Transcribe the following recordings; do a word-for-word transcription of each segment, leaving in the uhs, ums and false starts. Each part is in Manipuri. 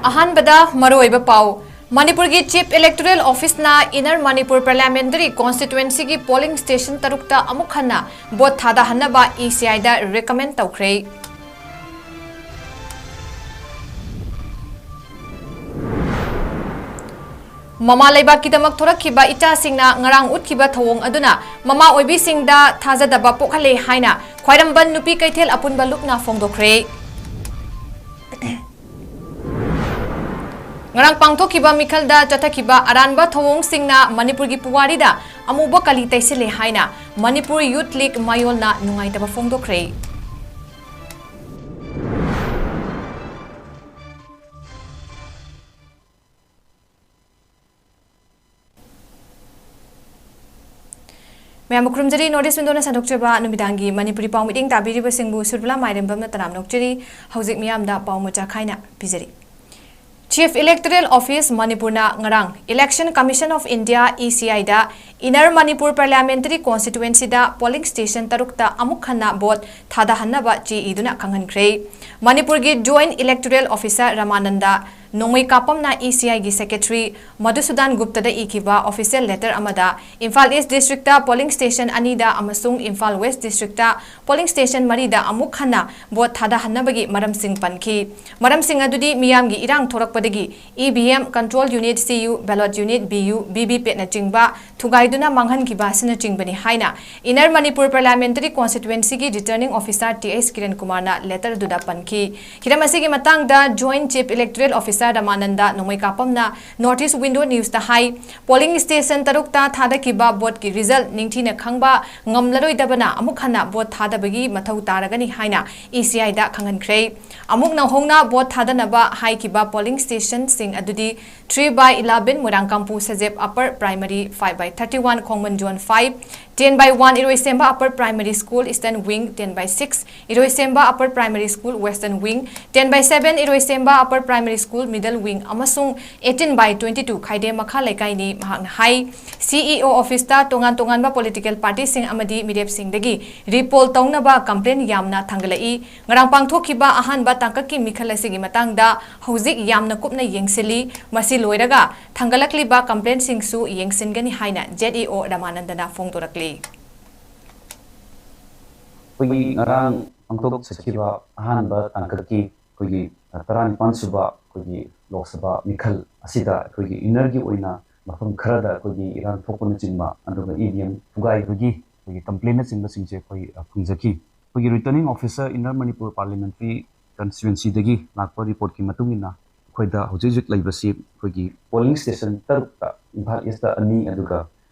ꯑꯍꯥꯟꯕꯗ ꯃꯔꯨꯑꯣꯏꯕ ꯄꯥꯎ꯫ ꯃꯅꯤꯄꯨꯔꯒꯤ Chief Electoral Officeꯅ Inner Manipur Parliamentary Constituencyꯒꯤ polling station ꯇꯔꯨꯛꯇ ꯑꯃꯨꯛ ꯍꯟꯅ vote ꯊꯥꯗꯍꯟꯅꯕ ECIꯗ recommend ꯇꯧꯈ꯭ꯔꯦ꯫ ꯃꯃꯥ ꯂꯩꯕꯥꯛꯀꯤꯗꯃꯛ ꯊꯣꯔꯛꯈꯤꯕ ꯏꯆꯥꯁꯤꯡꯅ ꯉꯔꯥꯡ ꯎꯠꯈꯤꯕ ꯊꯧꯑꯣꯡ ꯑꯗꯨꯅ ꯃꯃꯥ ꯑꯣꯏꯕꯤꯁꯤꯡꯗ ꯊꯥꯖꯗꯕ ꯄꯣꯛꯍꯜꯂꯦ ꯍꯥꯏꯅ ꯈ꯭ꯋꯥꯏꯔꯝꯕꯟ ꯅꯨꯄꯤ ꯀꯩꯊꯦꯜ ꯑꯄꯨꯟꯕ ꯂꯨꯞꯅ ꯐꯣꯡꯗꯣꯛꯈ꯭ꯔꯦ꯫ ꯉꯔꯥꯡ ꯄꯥꯡꯊꯣꯛꯈꯤꯕ ꯃꯤꯈꯜꯗ ꯆꯠꯊꯈꯤꯕ ꯑꯔꯥꯟꯕ ꯊꯧꯑꯣꯡꯁꯤꯡꯅ ꯃꯅꯤꯄꯨꯔꯒꯤ ꯄꯨꯋꯥꯔꯤꯗ ꯑꯃꯨꯕ ꯀꯂꯤ ꯇꯩꯁꯤꯜꯂꯦ ꯍꯥꯏꯅ ꯃꯅꯤꯄꯨꯔ Youth League ꯃꯌꯣꯜꯅ ꯅꯨꯡꯉꯥꯏꯇꯕ ꯐꯣꯡꯗꯣꯛꯈ꯭ꯔꯦ꯫ ꯃꯌꯥꯝꯕꯨ ꯈꯨꯔꯨꯝꯖꯔꯤ꯫ North East Windowꯅ ꯁꯟꯗꯣꯛꯆꯕ ꯅꯨꯃꯤꯗꯥꯡꯒꯤ ꯃꯅꯤꯄꯨꯔꯤ ꯄꯥꯎ ꯃꯤꯠꯌꯦꯡ ꯇꯥꯕꯤꯔꯤꯕꯁꯤꯡꯕꯨ ꯁꯨꯔꯕꯂꯥ ꯃꯥꯏꯔꯦꯝꯕꯝꯅ ꯇꯔꯥꯝꯅ ꯑꯣꯛꯆꯔꯤ꯫ ꯍꯧꯖꯤꯛ ꯃꯤꯌꯥꯝꯗ ꯄꯥꯎ ꯃꯆꯥ ꯈꯥꯏꯅ ꯄꯤꯖꯔꯤ꯫ Chief Electoral Office ꯃꯅꯤꯄꯨꯔꯅ ꯉꯔꯥꯡ Election Commission of India, ECIꯗ Inner Manipur Parliamentary Constituencyꯗ polling station ꯇꯔꯨꯛꯇ ꯑꯃꯨꯛ ꯍꯟꯅ vote ꯊꯥꯗꯍꯟꯅꯕ ꯆꯦ ꯏꯗꯨꯅ ꯈꯪꯍꯟꯈ꯭ꯔꯦ꯫ ꯃꯅꯤꯄꯨꯔꯒꯤ Joint Electoral Officer ꯔꯃꯥꯅꯟꯗ ꯅꯣꯡꯃꯩ ꯀꯥꯄꯝꯅ ECIꯒꯤ Secretary ꯃꯙꯨꯁꯨꯗꯟ ꯒꯨꯞꯇꯗ ꯏꯈꯤꯕ official letter ꯑꯃꯗ ꯏꯝꯐꯥꯜ East Districtꯇ polling station ꯑꯅꯤꯗ ꯑꯃꯁꯨꯡ ꯏꯝꯐꯥꯜ West Districtꯇ polling station ꯃꯔꯤꯗ ꯑꯃꯨꯛ ꯍꯟꯅ vote ꯊꯥꯗꯍꯟꯅꯕꯒꯤ ꯃꯔꯝꯁꯤꯡ ꯄꯟꯈꯤ꯫ ꯃꯔꯝꯁꯤꯡ ꯑꯗꯨꯗꯤ ꯃꯤꯌꯥꯝꯒꯤ ꯏꯔꯥꯡ ꯊꯣꯔꯛꯄꯗꯒꯤ EVM, control unit CU, ballot unit BU, VVPATꯅꯆꯤꯡꯕ ꯊꯨꯒꯥꯏꯗꯨꯅ ꯃꯥꯡꯍꯟꯈꯤꯕ ꯑꯁꯤꯅꯆꯤꯡꯕꯅꯤ ꯍꯥꯏꯅ Inner Manipur Parliamentary Constituencyꯒꯤ Returning Officer Th Kiran Kumarꯅ letter ꯑꯗꯨꯗ ꯄꯟꯈꯤ꯫ ꯍꯤꯔꯝ ꯑꯁꯤꯒꯤ ꯃꯇꯥꯡꯗ Joint Chief Electoral Officer ꯔꯃꯥꯅꯟꯗ ꯅꯣꯡꯃꯩ ꯀꯥꯄꯝꯅ North East Window Newsꯇ ꯍꯥꯏ, polling station ꯇꯔꯨꯛꯇ ꯊꯥꯗꯈꯤꯕ voteꯀꯤ result ꯅꯤꯡꯊꯤꯅ ꯈꯪꯕ ꯉꯝꯂꯔꯣꯏꯗꯕꯅ ꯑꯃꯨꯛ ꯍꯟꯅ vote ꯊꯥꯗꯕꯒꯤ ꯃꯊꯧ ꯇꯥꯔꯒꯅꯤ ꯍꯥꯏꯅ ECIꯗ ꯈꯪꯍꯟꯈ꯭ꯔꯦ꯫ ꯑꯃꯨꯛ ꯅꯧꯍꯧꯅ vote ꯊꯥꯗꯅꯕ ꯍꯥꯏꯈꯤꯕ polling stationꯁꯤꯡ ꯑꯗꯨꯗꯤ three by eleven Moirangkampu Sajep Upper Primary, five by thirty-one Khongman Zone five, ten by one Iroisemba Upper Primary School Eastern Wing, ten by six Iroisemba Upper Primary School Western Wing, ten by seven Iroisemba Upper Primary School Middle Wing ꯑꯃꯁꯨꯡ eighteen by twenty two ꯈꯥꯏꯗꯦꯝ ꯃꯈꯥ ꯂꯩꯀꯥꯏꯅꯤ꯫ ꯃꯍꯥꯛꯅ ꯍꯥꯏ, CEO office ꯇ ꯇꯣꯉꯥꯟ ꯇꯣꯉꯥꯟꯕ political party ꯁꯤꯡ ꯑꯃꯗꯤ ꯃꯤꯔꯦꯞꯁꯤꯡꯗꯒꯤ repoll ꯇꯧꯅꯕ complaint ꯌꯥꯝꯅ ꯊꯥꯡꯒꯠꯂꯛꯏ꯫ ꯉꯔꯥꯡ ꯄꯥꯡꯊꯣꯛꯈꯤꯕ ꯑꯍꯥꯟꯕ ꯇꯥꯡꯀꯛꯀꯤ ꯃꯤꯈꯜ ꯑꯁꯤꯒꯤ ꯃꯇꯥꯡꯗ ꯍꯧꯖꯤꯛ ꯌꯥꯝꯅ ꯀꯨꯞꯅ ꯌꯦꯡꯁꯤꯜꯂꯤ꯫ ꯃꯁꯤ ꯂꯣꯏꯔꯒ ꯊꯥꯡꯒꯠꯂꯛꯂꯤꯕ complaint ꯁꯤꯡꯁꯨ ꯌꯦꯡꯁꯤꯟꯒꯅꯤ ꯍꯥꯏꯅ ZEO ꯔꯃꯥꯅꯟꯗꯅ ꯐꯣꯡꯗꯣꯔꯛꯂꯤ꯫ ꯑꯩꯈꯣꯏꯒꯤ ꯉꯔꯥꯡ ꯄꯥꯡꯊꯣꯛꯆꯈꯤꯕ ꯑꯍꯥꯟꯕ ꯇꯥꯡꯀꯛꯀꯤ ꯑꯩꯈꯣꯏꯒꯤ ꯇꯔꯥꯅꯤꯄꯥꯟ ꯁꯨꯕ ꯑꯩꯈꯣꯏꯒꯤ ꯂꯣꯛ ꯁꯚꯥ ꯃꯤꯈꯜ ꯑꯁꯤꯗ ꯑꯩꯈꯣꯏꯒꯤ inner ꯒꯤ ꯑꯣꯏꯅ ꯃꯐꯝ ꯈꯔꯗ ꯑꯩꯈꯣꯏꯒꯤ ꯏꯔꯥꯡ ꯊꯣꯛꯄꯅꯆꯤꯡꯕ ꯑꯗꯨꯒ EVM ꯊꯨꯒꯥꯏꯕꯒꯤ ꯑꯩꯈꯣꯏꯒꯤ complaint ꯅꯆꯤꯡꯕꯁꯤꯡꯁꯦ ꯑꯩꯈꯣꯏ ꯐꯪꯖꯈꯤ꯫ ꯑꯩꯈꯣꯏꯒꯤ returning officer Inner Manipur Parliamentary Constituency ꯗꯒꯤ ꯂꯥꯛꯄ report ꯀꯤ ꯃꯇꯨꯡ ꯏꯟꯅ ꯑꯩꯈꯣꯏꯗ ꯍꯧꯖꯤꯛ ꯍꯧꯖꯤꯛ ꯂꯩꯕꯁꯤ ꯑꯩꯈꯣꯏꯒꯤ polling station ꯇꯔꯨꯛꯇ, ꯏꯝꯐꯥꯜ East ꯇ ꯑꯅꯤ, ꯑꯗꯨꯒ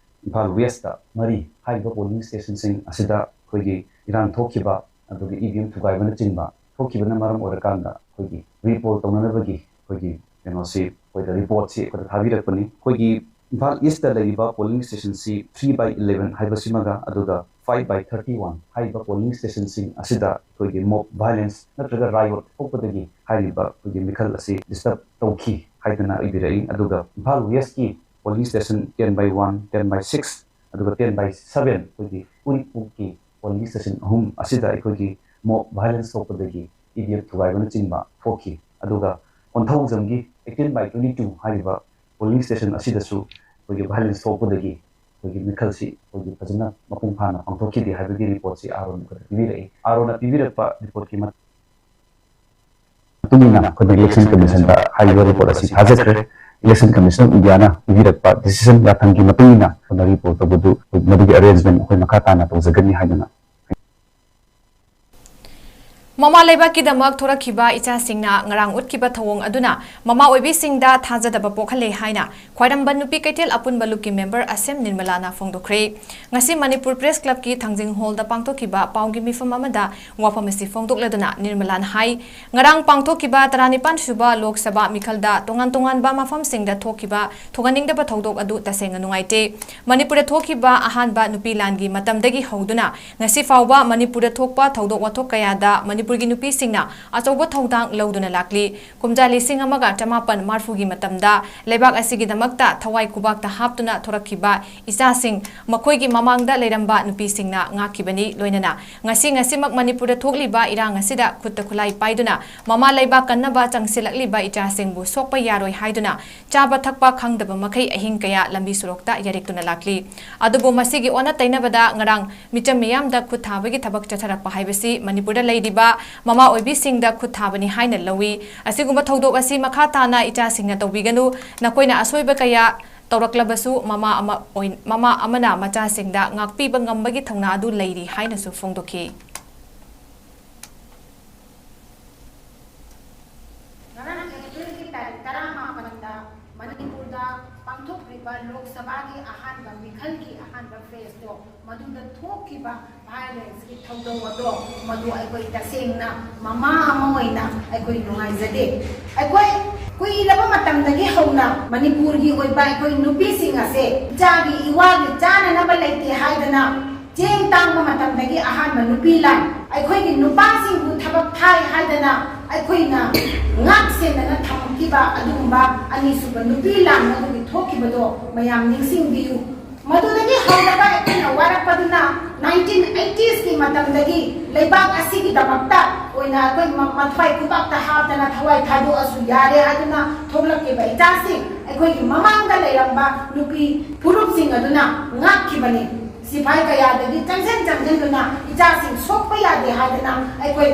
ꯏꯝꯐꯥꯜ West ꯇ ꯃꯔꯤ꯫ ꯍꯥꯏꯔꯤꯕ polling station ꯁꯤꯡ ꯑꯁꯤꯗ ꯑꯩꯈꯣꯏꯒꯤ ꯏꯔꯥꯡ ꯊꯣꯛꯈꯤꯕ, ꯑꯗꯨꯒ EVM ꯊꯨꯒꯥꯏꯕꯅꯆꯤꯡꯕ ꯊꯣꯛꯈꯤꯕꯅ ꯃꯔꯝ ꯑꯣꯏꯔꯀꯥꯟꯗ ꯑꯩꯈꯣꯏꯒꯤ repoll ꯇꯧꯅꯅꯕꯒꯤ ꯑꯩꯈꯣꯏꯒꯤ ꯀꯩꯅꯣꯁꯤ ꯑꯩꯈꯣꯏꯗ report ꯁꯤ ꯑꯩꯈꯣꯏꯗ ꯊꯥꯕꯤꯔꯛꯄꯅꯤ꯫ ꯑꯩꯈꯣꯏꯒꯤ ꯏꯝꯐꯥꯜ East ꯇ ꯂꯩꯔꯤꯕ polling station ꯁꯤ three by eleven ꯍꯥꯏꯕꯁꯤꯃꯒ ꯑꯗꯨꯒ five by thirty one ꯍꯥꯏꯔꯤꯕ polling station ꯁꯤꯡ ꯑꯁꯤꯗ ꯑꯩꯈꯣꯏꯒꯤ mob violence ꯅꯠꯇ꯭ꯔꯒ riot ꯊꯣꯛꯄꯗꯒꯤ ꯍꯥꯏꯔꯤꯕ ꯑꯩꯈꯣꯏꯒꯤ ꯃꯤꯈꯜ ꯑꯁꯤ disturb ꯇꯧꯈꯤ ꯍꯥꯏꯗꯅ ꯏꯕꯤꯔꯛꯏ꯫ ꯑꯗꯨꯒ ꯏꯝꯐꯥꯜ West ꯀꯤ polling station ten by one, ten by six, ꯑꯗꯨꯒ ten by seven ꯑꯩꯈꯣꯏꯒꯤ ꯎꯔꯤꯄꯣꯛꯀꯤ polling station ꯑꯍꯨꯝ ꯑꯁꯤꯗ ꯑꯩꯈꯣꯏꯒꯤ mob violence ꯊꯣꯛꯄꯗꯒꯤ EVM ꯊꯨꯒꯥꯏꯕꯅꯆꯤꯡꯕ ꯊꯣꯛꯈꯤ꯫ ꯑꯗꯨꯒ ꯀꯣꯟꯊꯧꯖꯝꯒꯤ eighteen by twenty two ꯍꯥꯏꯔꯤꯕ polling station ꯑꯁꯤꯗꯁꯨ ꯑꯩꯈꯣꯏꯒꯤ violence ꯊꯣꯛꯄꯗꯒꯤ ꯑꯩꯈꯣꯏꯒꯤ ꯃꯤꯈꯜꯁꯤ ꯑꯩꯈꯣꯏꯒꯤ ꯐꯖꯅ ꯃꯄꯨꯡ ꯐꯥꯅ ꯄꯥꯡꯊꯣꯛꯈꯤꯗꯦ ꯍꯥꯏꯕꯒꯤ report ꯁꯤ RO ꯅ ꯑꯩꯈꯣꯏꯗ ꯄꯤꯕꯤꯔꯛꯏ꯫ RO ꯅ ꯄꯤꯕꯤꯔꯛꯄ report ꯀꯤ ꯃꯇꯨꯡ ꯏꯟꯅ ꯑꯩꯈꯣꯏꯅ Election Commission ꯗ ꯍꯥꯏꯔꯤꯕ report ꯑꯁꯤ ꯊꯥꯖꯈ꯭ꯔꯦ꯫ Election Commission of India ꯅ ꯄꯤꯕꯤꯔꯛꯄ decision ꯌꯥꯊꯪꯒꯤ ꯃꯇꯨꯡ ꯏꯟꯅ ꯑꯩꯈꯣꯏꯅ repoll ꯇꯧꯕꯗꯨ ꯃꯗꯨꯒꯤ arrangement ꯑꯩꯈꯣꯏ ꯃꯈꯥ ꯇꯥꯅ ꯇꯧꯖꯒꯅꯤ ꯍꯥꯏꯗꯨꯅ ꯃꯃꯥ ꯂꯩꯕꯥꯛꯀꯤꯗꯃꯛ ꯊꯣꯔꯛꯈꯤꯕ ꯏꯆꯥꯁꯤꯡꯅ ꯉꯔꯥꯡ ꯎꯠꯈꯤꯕ ꯊꯧꯑꯣꯡ ꯑꯗꯨꯅ ꯃꯃꯥ ꯑꯣꯏꯕꯤꯁꯤꯡꯗ ꯊꯥꯖꯗꯕ ꯄꯣꯛꯍꯜꯂꯦ ꯍꯥꯏꯅ ꯈ꯭ꯋꯥꯏꯔꯝꯕꯟ ꯅꯨꯄꯤ ꯀꯩꯊꯦꯜ ꯑꯄꯨꯟꯕ ꯂꯨꯞꯀꯤ member ꯑꯁꯦꯝ ꯅꯤꯔꯃꯂꯥꯅ ꯐꯣꯡꯗꯣꯛꯈ꯭ꯔꯦ꯫ ꯉꯁꯤ ꯃꯅꯤꯄꯨꯔ Press Club ꯀꯤ ꯊꯥꯡꯖꯤꯡ hall ꯗ ꯄꯥꯡꯊꯣꯛꯈꯤꯕ ꯄꯥꯎꯒꯤ ꯃꯤꯐꯝ ꯑꯃꯗ ꯋꯥꯐꯝ ꯑꯁꯤ ꯐꯣꯡꯗꯣꯛꯂꯗꯨꯅ ꯅꯤꯔꯃꯂꯥꯅ ꯍꯥꯏ, ꯉꯔꯥꯡ ꯄꯥꯡꯊꯣꯛꯈꯤꯕ ꯇꯔꯥꯅꯤꯄꯥꯟ ꯁꯨꯕ ꯂꯣꯛ ꯁꯚꯥ ꯃꯤꯈꯜꯗ ꯇꯣꯉꯥꯟ ꯇꯣꯉꯥꯟꯕ ꯃꯐꯝꯁꯤꯡꯗ ꯊꯣꯛꯈꯤꯕ ꯊꯣꯛꯍꯟꯅꯤꯡꯗꯕ ꯊꯧꯗꯣꯛ ꯑꯗꯨ ꯇꯁꯦꯡꯅ ꯅꯨꯡꯉꯥꯏꯇꯦ꯫ ꯃꯅꯤꯄꯨꯔꯗ ꯊꯣꯛꯈꯤꯕ ꯑꯍꯥꯟꯕ ꯅꯨꯄꯤ ꯂꯥꯟꯒꯤ ꯃꯇꯝꯗꯒꯤ ꯍꯧꯗꯨꯅ ꯉꯁꯤ ꯐꯥꯎꯕ ꯃꯅꯤꯄꯨꯔꯗ ꯊꯣꯛꯄ ꯊꯧꯗꯣꯛ ꯋꯥꯊꯣꯛ ꯀꯌꯥꯗ ꯃꯅꯤꯄꯨꯔꯒꯤ ꯅꯨꯄꯤꯁꯤꯡꯅ ꯑꯆꯧꯕ ꯊꯧꯗꯥꯡ ꯂꯧꯗꯨꯅ ꯂꯥꯛꯂꯤ꯫ ꯀꯨꯝꯖꯥ ꯂꯤꯁꯤꯡ ꯑꯃꯒ ꯆꯃꯥꯄꯟ ꯃꯔꯐꯨꯒꯤ ꯃꯇꯝꯗ ꯂꯩꯕꯥꯛ ꯑꯁꯤꯒꯤꯗꯃꯛꯇ ꯊꯋꯥꯏ ꯈꯨꯕꯥꯛꯇ ꯍꯥꯞꯇꯨꯅ ꯊꯣꯔꯛꯈꯤꯕ ꯏꯆꯥꯁꯤꯡ, ꯃꯈꯣꯏꯒꯤ ꯃꯃꯥꯡꯗ ꯂꯩꯔꯝꯕ ꯅꯨꯄꯤꯁꯤꯡꯅ ꯉꯥꯛꯈꯤꯕꯅꯤ꯫ ꯂꯣꯏꯅꯅ ꯉꯁꯤ ꯉꯁꯤꯃꯛ ꯃꯅꯤꯄꯨꯔꯗ ꯊꯣꯛꯂꯤꯕ ꯏꯔꯥꯡ ꯑꯁꯤꯗ ꯈꯨꯠꯇ ꯈꯨꯠꯂꯥꯏ ꯄꯥꯏꯗꯨꯅ ꯃꯃꯥ ꯂꯩꯕꯥꯛ ꯀꯟꯅꯕ ꯆꯪꯁꯤꯜꯂꯛꯂꯤꯕ ꯏꯆꯥꯁꯤꯡꯕꯨ ꯁꯣꯛꯄ ꯌꯥꯔꯣꯏ ꯍꯥꯏꯗꯨꯅ ꯆꯥꯕ ꯊꯛꯄ ꯈꯪꯗꯕ ꯃꯈꯩ ꯑꯍꯤꯡ ꯀꯌꯥ ꯂꯝꯕꯤ ꯁꯣꯔꯣꯛꯇ ꯌꯥꯔꯦꯛꯇꯨꯅ ꯂꯥꯛꯂꯤ꯫ ꯑꯗꯨꯕꯨ ꯃꯁꯤꯒꯤ ꯑꯣꯟꯅ ꯇꯩꯅꯕꯗ ꯉꯔꯥꯡ ꯃꯤꯆꯝ ꯃꯤꯌꯥꯝꯗ ꯈꯨꯠ ꯊꯥꯕꯒꯤ ꯊꯕꯛ ꯆꯠꯊꯔꯛꯄ ꯍꯥꯏꯕꯁꯤ ꯃꯅꯤꯄꯨꯔꯗ ꯂꯩꯔꯤꯕ ꯃꯃꯥ ꯑꯣꯏꯕꯤꯁꯤꯡꯗ ꯈꯨꯠ ꯊꯥꯕꯅꯤ ꯍꯥꯏꯅ ꯂꯧꯏ꯫ ꯑꯁꯤꯒꯨꯝꯕ ꯊꯧꯗꯣꯛ ꯑꯁꯤ ꯃꯈꯥ ꯇꯥꯅ ꯏꯆꯥꯁꯤꯡꯅ ꯇꯧꯕꯤꯒꯅꯨ꯫ ꯅꯈꯣꯏꯅ ꯑꯁꯣꯏꯕ ꯀꯌꯥ ꯇꯧꯔꯛꯂꯕꯁꯨ ꯃꯃꯥ ꯑꯃ ꯑꯣꯏ-, ꯃꯃꯥ ꯑꯃꯅ ꯃꯆꯥꯁꯤꯡꯗ ꯉꯥꯛꯄꯤꯕ ꯉꯝꯕꯒꯤ ꯊꯧꯅꯥ ꯑꯗꯨ ꯂꯩꯔꯤ ꯍꯥꯏꯅꯁꯨ ꯐꯣꯡꯗꯣꯛꯈꯤ꯫ ꯉꯔꯥꯡ ꯑꯦꯄ꯭ꯔꯤꯜꯒꯤ ꯇꯥꯔꯤꯛ ꯇꯔꯥꯃꯥꯄꯟꯗ ꯃꯅꯤꯄꯨꯔꯗ ꯄꯥꯡꯊꯣꯛꯂꯤꯕ ꯂꯣꯛ ꯁꯚꯥꯒꯤ ꯑꯍꯥꯟꯕ ꯃꯤꯈꯜꯒꯤ ꯑꯍꯥꯟꯕ ꯐꯦꯁꯇꯣ, ꯃꯗꯨꯗ ꯊꯣꯛꯈꯤꯕ violenceꯀꯤ ꯊꯧꯗꯧ ꯑꯗꯣ, ꯃꯗꯨ ꯑꯩꯈꯣꯏ ꯇꯁꯦꯡꯅ ꯃꯃꯥ ꯑꯃ ꯑꯣꯏꯅ ꯑꯩꯈꯣꯏ ꯅꯨꯡꯉꯥꯏꯖꯗꯦ꯫ ꯑꯩꯈꯣꯏ ꯀꯨꯏꯔꯕ ꯃꯇꯝꯗꯒꯤ ꯍꯧꯅ ꯃꯅꯤꯄꯨꯔꯒꯤ ꯑꯣꯏꯕ ꯑꯩꯈꯣꯏ ꯅꯨꯄꯤꯁꯤꯡ ꯑꯁꯦ ꯏꯆꯥꯒꯤ ꯏꯋꯥꯒꯤ ꯆꯥꯅꯅꯕ ꯂꯩꯇꯦ ꯍꯥꯏꯗꯅ ꯆꯦꯡ ꯇꯥꯡꯕ ꯃꯇꯝꯗꯒꯤ ꯑꯍꯥꯟꯕ ꯅꯨꯄꯤ ꯂꯥꯟ, ꯑꯩꯈꯣꯏꯒꯤ ꯅꯨꯄꯥꯁꯤꯡꯕꯨ ꯊꯕꯛ ꯊꯥꯏ ꯍꯥꯏꯗꯅ ꯑꯩꯈꯣꯏꯅ ꯉꯥꯛ ꯁꯦꯟꯗꯅ ꯊꯝꯈꯤꯕ ꯑꯗꯨꯒꯨꯝꯕ ꯑꯅꯤꯁꯨꯕ ꯅꯨꯄꯤ ꯂꯥꯟ ꯑꯗꯨꯒꯤ ꯊꯣꯛꯈꯤꯕꯗꯣ ꯃꯌꯥꯝ ꯅꯤꯡꯁꯤꯡꯕꯤꯌꯨ꯫ ꯃꯗꯨꯗꯒꯤ ꯍꯧꯔꯒ ꯑꯩꯈꯣꯏꯅ ꯋꯥꯔꯛꯄꯗꯨꯅ nineteen eightiesꯀꯤ ꯃꯇꯝꯗꯒꯤ ꯂꯩꯕꯥꯛ ꯑꯁꯤꯒꯤꯗꯃꯛꯇ ꯑꯣꯏꯅ ꯑꯩꯈꯣꯏ ꯃ-, ꯃꯊ꯭ꯋꯥꯏ ꯈꯨꯕꯥꯛꯇ ꯍꯥꯞꯇꯅ ꯊꯋꯥꯏ ꯊꯥꯗꯣꯛꯑꯁꯨ ꯌꯥꯔꯦ ꯍꯥꯏꯗꯨꯅ ꯊꯣꯛꯂꯛꯈꯤꯕ ꯏꯆꯥꯁꯤꯡ, ꯑꯩꯈꯣꯏꯒꯤ ꯃꯃꯥꯡꯗ ꯂꯩꯔꯝꯕ ꯅꯨꯄꯤ ꯐꯨꯔꯨꯞꯁꯤꯡ ꯑꯗꯨꯅ ꯉꯥꯛꯈꯤꯕꯅꯤ꯫ ꯁꯤꯐꯥꯏ ꯀꯌꯥꯗꯒꯤ ꯆꯪꯁꯤꯟ ꯆꯪꯁꯤꯟꯗꯨꯅ ꯏꯆꯥꯁꯤꯡ ꯁꯣꯛꯄ ꯌꯥꯗꯦ ꯍꯥꯏꯗꯅ ꯑꯩꯈꯣꯏ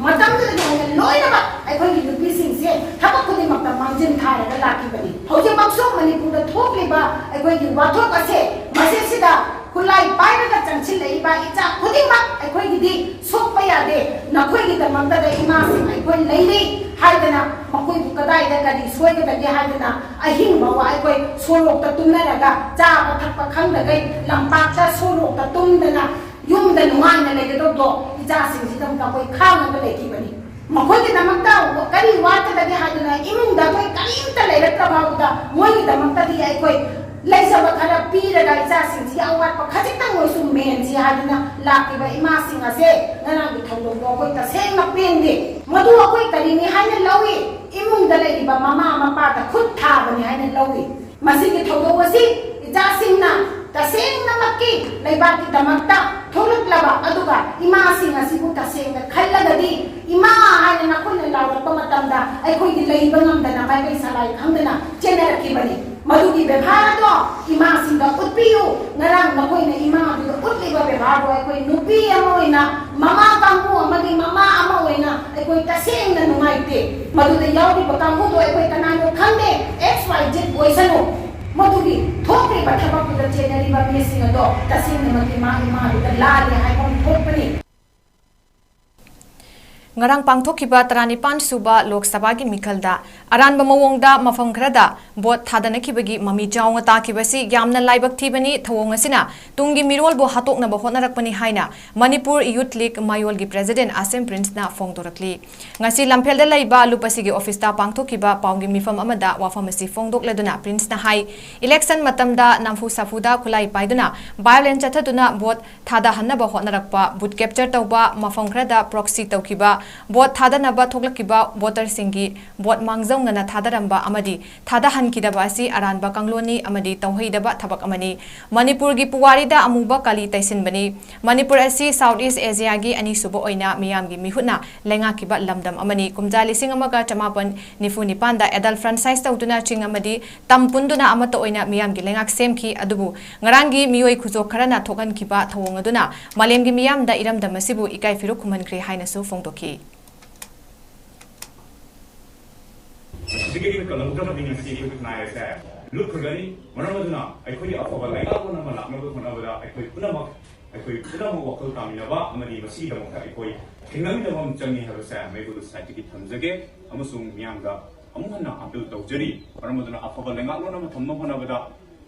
ꯃꯇꯝꯗꯨꯗꯒꯤ ꯍꯧꯅ ꯂꯣꯏꯅꯃꯛ ꯑꯩꯈꯣꯏꯒꯤ ꯅꯨꯄꯤꯁꯤꯡꯁꯦ ꯊꯕꯛ ꯈꯨꯗꯤꯡꯃꯛꯇ ꯃꯥꯡꯖꯤꯟ ꯊꯥꯔꯒ ꯂꯥꯛꯈꯤꯕꯅꯤ꯫ ꯍꯧꯖꯤꯛꯃꯛꯁꯨ ꯃꯅꯤꯄꯨꯔꯗ ꯊꯣꯛꯂꯤꯕ ꯑꯩꯈꯣꯏꯒꯤ ꯋꯥꯊꯣꯛ ꯑꯁꯦ ꯃꯁꯤꯁꯤꯗ ꯈꯨꯠꯂꯥꯏ ꯄꯥꯏꯔꯒ ꯆꯪꯁꯤꯜꯂꯛꯏꯕ ꯏꯆꯥ ꯈꯨꯗꯤꯡꯃꯛ ꯑꯩꯈꯣꯏꯒꯤꯗꯤ ꯁꯣꯛꯄ ꯌꯥꯗꯦ꯫ ꯅꯈꯣꯏꯒꯤꯗꯃꯛꯇꯗ ꯏꯃꯥꯁꯤꯡ ꯑꯩꯈꯣꯏ ꯂꯩꯔꯤ ꯍꯥꯏꯗꯅ ꯃꯈꯣꯏꯕꯨ ꯀꯗꯥꯏꯗ ꯀꯔꯤ ꯁꯣꯏꯒꯗꯒꯦ ꯍꯥꯏꯗꯅ ꯑꯍꯤꯡ ꯐꯥꯎꯕ ꯑꯩꯈꯣꯏ ꯁꯣꯔꯣꯛꯇ ꯇꯨꯝꯅꯔꯒ ꯆꯥꯕ ꯊꯛꯄ ꯈꯪꯗꯈꯩ ꯂꯝꯄꯥꯛꯇ ꯁꯣꯔꯣꯛꯇ ꯇꯨꯝꯗꯅ ꯌꯨꯝꯗ ꯅꯨꯡꯉꯥꯏꯅ ꯂꯩꯒꯗꯧꯕꯗꯣ ꯏꯆꯥꯁꯤꯡꯁꯤꯗꯃꯛꯇ ꯑꯩꯈꯣꯏ ꯈꯥꯡꯉꯒ ꯂꯩꯈꯤꯕꯅꯤ꯫ ꯃꯈꯣꯏꯒꯤꯗꯃꯛꯇ ꯀꯔꯤ ꯋꯥꯠꯀꯗꯒꯦ ꯍꯥꯏꯗꯨꯅ ꯏꯃꯨꯡꯗ ꯑꯩꯈꯣꯏ ꯀꯔꯤꯝꯇ ꯂꯩꯔꯛꯇ꯭ꯔ ꯐꯥꯎꯕꯗ ꯃꯣꯏꯒꯤꯗꯃꯛꯇꯗꯤ ꯑꯩꯈꯣꯏ ꯂꯩꯖꯕ ꯈꯔ ꯄꯤꯔꯒ ꯏꯆꯥꯁꯤꯡꯁꯤꯒꯤ ꯑꯋꯥꯠꯄ ꯈꯖꯤꯛꯇꯪ ꯑꯣꯏꯁꯨ ꯃꯦꯟꯁꯤ ꯍꯥꯏꯗꯨꯅ ꯂꯥꯛꯂꯤꯕ ꯏꯃꯥꯁꯤꯡ ꯑꯁꯦ ꯉꯔꯥꯡꯒꯤ ꯊꯧꯗꯣꯛꯇꯣ ꯑꯩꯈꯣꯏ ꯇꯁꯦꯡꯅ ꯄꯦꯟꯗꯦ꯫ ꯃꯗꯨ ꯑꯩꯈꯣꯏ ꯀꯔꯤꯅꯤ ꯍꯥꯏꯅ ꯂꯧꯏ? ꯏꯃꯨꯡꯗ ꯂꯩꯔꯤꯕ ꯃꯃꯥ ꯃꯄꯥꯗ ꯈꯨꯠ ꯊꯥꯕꯅꯤ ꯍꯥꯏꯅ ꯂꯧꯏ꯫ ꯃꯁꯤꯒꯤ ꯊꯧꯗꯣꯛ ꯑꯁꯤ ꯏꯆꯥꯁꯤꯡꯅ ꯇꯁꯦꯡꯅꯃꯛꯀꯤ ꯂꯩꯕꯥꯛꯀꯤꯗꯃꯛꯇ ꯊꯣꯛꯂꯛꯂꯕ, ꯑꯗꯨꯒ ꯏꯃꯥꯁꯤꯡ ꯑꯁꯤꯕꯨ ꯇꯁꯦꯡꯅ ꯈꯜꯂꯒꯗꯤ, ꯏꯃꯥ ꯍꯥꯏꯅ ꯅꯈꯣꯏꯅ ꯂꯥꯎꯔꯛꯄ ꯃꯇꯝꯗ ꯑꯩꯈꯣꯏꯗꯤ ꯂꯩꯕ ꯉꯝꯗꯅ ꯃꯥꯏꯀꯩ ꯁꯂꯥꯏ ꯈꯪꯗꯅ ꯆꯦꯟꯅꯔꯛꯈꯤꯕꯅꯤ꯫ ꯃꯗꯨꯒꯤ ꯕꯦꯕꯥꯔ ꯑꯗꯣ ꯏꯃꯥꯁꯤꯡꯗ ꯎꯠꯄꯤꯌꯨ꯫ ꯉꯔꯥꯡ ꯅꯈꯣꯏꯅ ꯏꯃꯥ ꯑꯗꯨꯗ ꯎꯠꯂꯤꯕ ꯕꯦꯕꯥꯔꯗꯣ ꯑꯩꯈꯣꯏ ꯅꯨꯄꯤ ꯑꯃ ꯑꯣꯏꯅ, ꯃꯃꯥ ꯀꯥꯡꯕꯨ ꯑꯃꯗꯤ ꯃꯃꯥ ꯑꯃ ꯑꯣꯏꯅ ꯑꯩꯈꯣꯏ ꯇꯁꯦꯡꯅ ꯅꯨꯡꯉꯥꯏꯇꯦ꯫ ꯃꯗꯨꯗ ꯌꯥꯎꯔꯤꯕ ꯀꯥꯡꯕꯨꯗꯣ ꯑꯩꯈꯣꯏ ꯀꯅꯥꯅꯣ ꯈꯪꯗꯦ, X Y Z ꯑꯣꯏꯁꯅꯨ꯫ ꯃꯗꯨꯒꯤ ꯊꯣꯛꯂꯤꯕ ꯊꯕꯛꯇꯨꯗ ꯆꯦꯟꯅꯔꯤꯕ ꯃꯤꯁꯤꯡ ꯑꯗꯣ ꯇꯁꯦꯡꯅꯃꯛꯀꯤ ꯃꯥꯒꯤ ꯃꯥꯗꯨꯗ ꯂꯥꯜꯂꯦ ꯍꯥꯏꯕ ꯑꯃ ꯊꯣꯛꯄꯅꯤ꯫ ꯉꯔꯥꯡ ꯄꯥꯡꯊꯣꯛꯈꯤꯕ ꯇꯔꯥꯅꯤꯄꯥꯟ ꯁꯨꯕ ꯂꯣꯛ ꯁꯚꯥꯒꯤ ꯃꯤꯈꯜꯗ ꯑꯔꯥꯟꯕ ꯃꯑꯣꯡꯗ ꯃꯐꯝ ꯈꯔꯗ ꯚꯣꯠ ꯊꯥꯗꯅꯈꯤꯕꯒꯤ ꯃꯃꯤ ꯆꯥꯎꯅ ꯇꯥꯈꯤꯕ ꯑꯁꯤ ꯌꯥꯝꯅ ꯂꯥꯏꯕꯛ ꯊꯤꯕꯅꯤ꯫ ꯊꯧꯑꯣꯡ ꯑꯁꯤꯅ ꯇꯨꯡꯒꯤ ꯃꯤꯔꯣꯜꯕꯨ ꯍꯥꯠꯇꯣꯛꯅꯕ ꯍꯣꯠꯅꯔꯛꯄꯅꯤ ꯍꯥꯏꯅ ꯃꯅꯤꯄꯨꯔ ꯌꯨꯊ ꯂꯤꯒ ꯃꯌꯣꯜꯒꯤ ꯄ꯭ꯔꯦꯁꯤꯗꯦꯟꯠ ꯑꯁꯦꯝ ꯄ꯭ꯔꯤꯟꯁꯅ ꯐꯣꯡꯗꯣꯔꯛꯂꯤ꯫ ꯉꯁꯤ ꯂꯝꯐꯦꯜꯗ ꯂꯩꯕ ꯂꯨꯞ ꯑꯁꯤꯒꯤ ꯑꯣꯐꯤꯁꯇ ꯄꯥꯡꯊꯣꯛꯈꯤꯕ ꯄꯥꯎꯒꯤ ꯃꯤꯐꯝ ꯑꯃꯗ ꯋꯥꯐꯝ ꯑꯁꯤ ꯐꯣꯡꯗꯣꯛꯂꯗꯨꯅ ꯄ꯭ꯔꯤꯟꯁꯅ ꯍꯥꯏ, ꯏꯂꯦꯛꯁꯟ ꯃꯇꯝꯗ ꯅꯝꯐꯨ ꯁꯥꯐꯨꯗ ꯈꯨꯠꯂꯥꯏ ꯄꯥꯏꯗꯨꯅ violence ꯆꯠꯊꯗꯨꯅ ꯚꯣꯠ ꯊꯥꯗꯍꯟꯅꯕ ꯍꯣꯠꯅꯔꯛꯄ, booth capture ꯇꯧꯕ, ꯃꯐꯝ ꯈꯔꯗ proxy ꯇꯧꯈꯤꯕ, ꯚꯣꯠ ꯊꯥꯗꯅꯕ ꯊꯣꯛꯂꯛꯈꯤꯕ ꯚꯣꯇꯔꯁꯤꯡꯒꯤ ꯚꯣꯠ ꯃꯥꯡꯖꯧꯅꯅ ꯊꯥꯗꯔꯝꯕ ꯑꯃꯗꯤ ꯊꯥꯗꯍꯟꯈꯤꯗꯕ ꯑꯁꯤ ꯑꯔꯥꯟꯕ ꯀꯥꯡꯂꯣꯟꯅꯤ ꯑꯃꯗꯤ ꯇꯧꯍꯩꯗꯕ ꯊꯕꯛ ꯑꯃꯅꯤ꯫ ꯃꯅꯤꯄꯨꯔꯒꯤ ꯄꯨꯋꯥꯔꯤꯗ ꯑꯃꯨꯕ ꯀꯥꯂꯤ ꯇꯩꯁꯤꯟꯕꯅꯤ꯫ ꯃꯅꯤꯄꯨꯔ ꯑꯁꯤ South East Asia ꯒꯤ ꯑꯅꯤꯁꯨꯕ ꯑꯣꯏꯅ ꯃꯤꯌꯥꯝꯒꯤ ꯃꯤꯍꯨꯠꯅ ꯂꯩꯉꯥꯛꯈꯤꯕ ꯂꯝꯗꯝ ꯑꯃꯅꯤ꯫ ꯀꯨꯝꯖꯥ ꯂꯤꯁꯤꯡ ꯑꯃꯒ ꯆꯃꯥꯄꯟ ꯅꯤꯐꯨ ꯅꯤꯄꯥꯟꯗ Adolf Francis ꯇꯧꯗꯨꯅ ꯆꯤꯡ ꯑꯃꯗꯤ ꯇꯝ ꯄꯨꯟꯗꯨꯅ ꯑꯃꯠꯇ ꯑꯣꯏꯅ ꯃꯤꯌꯥꯝꯒꯤ ꯂꯩꯉꯥꯛ ꯁꯦꯝꯈꯤ꯫ ꯑꯗꯨꯕꯨ ꯉꯔꯥꯡꯒꯤ ꯃꯤꯑꯣꯏ ꯈꯨꯖꯣꯛ ꯈꯔꯅ ꯊꯣꯛꯍꯟꯈꯤꯕ ꯊꯧꯑꯣꯡ ꯑꯗꯨꯅ ꯃꯥꯂꯦꯝꯒꯤ ꯃꯤꯌꯥꯝꯗ ꯏꯔꯝꯗꯝ ꯑꯁꯤꯕꯨ ꯏꯀꯥꯏ ꯐꯤꯔꯨꯛ ꯈꯨꯝꯍꯟꯈ꯭ꯔꯦ ꯍꯥꯏꯅꯁꯨ ꯐꯣꯡꯗꯣꯛꯈꯤ꯫ ꯃꯁꯤꯗꯒꯤ ꯀꯜꯍꯧꯗ꯭ꯔꯕꯗꯤ ꯉꯁꯤ ꯑꯩꯈꯣꯏ ꯈꯨꯟꯅꯥꯏ ꯑꯁꯦ ꯂꯨꯞꯈ꯭ꯔꯒꯅꯤ꯫ ꯃꯔꯝ ꯑꯗꯨꯅ ꯑꯩꯈꯣꯏꯒꯤ ꯑꯐꯕ ꯂꯩꯉꯥꯛꯂꯣꯟ ꯑꯃ ꯂꯥꯛꯅꯕ ꯍꯣꯠꯅꯕꯗ ꯑꯩꯈꯣꯏ ꯄꯨꯝꯅꯃꯛ, ꯑꯩꯈꯣꯏ ꯄꯨꯝꯅꯃꯛ ꯋꯥꯈꯜ ꯇꯥꯃꯤꯟꯅꯕ ꯑꯃꯗꯤ ꯃꯁꯤꯒꯤꯗꯃꯛꯇ ꯑꯩꯈꯣꯏ ꯊꯦꯡꯅꯃꯤꯟꯅꯕ ꯑꯃ ꯆꯪꯉꯤ ꯍꯥꯏꯕꯁꯦ ꯃꯩꯕꯨꯜ ꯁꯣꯁꯥꯏꯇꯤꯒꯤ ꯊꯝꯖꯒꯦ꯫ ꯑꯃꯁꯨꯡ ꯃꯤꯌꯥꯝꯗ ꯑꯃꯨꯛ ꯍꯟꯅ appeal ꯇꯧꯖꯔꯤ꯫ ꯃꯔꯝ ꯑꯗꯨꯅ ꯑꯐꯕ ꯂꯩꯉꯥꯛꯂꯣꯟ ꯑꯃ ꯊꯝꯅꯕ ꯍꯣꯠꯅꯕꯗ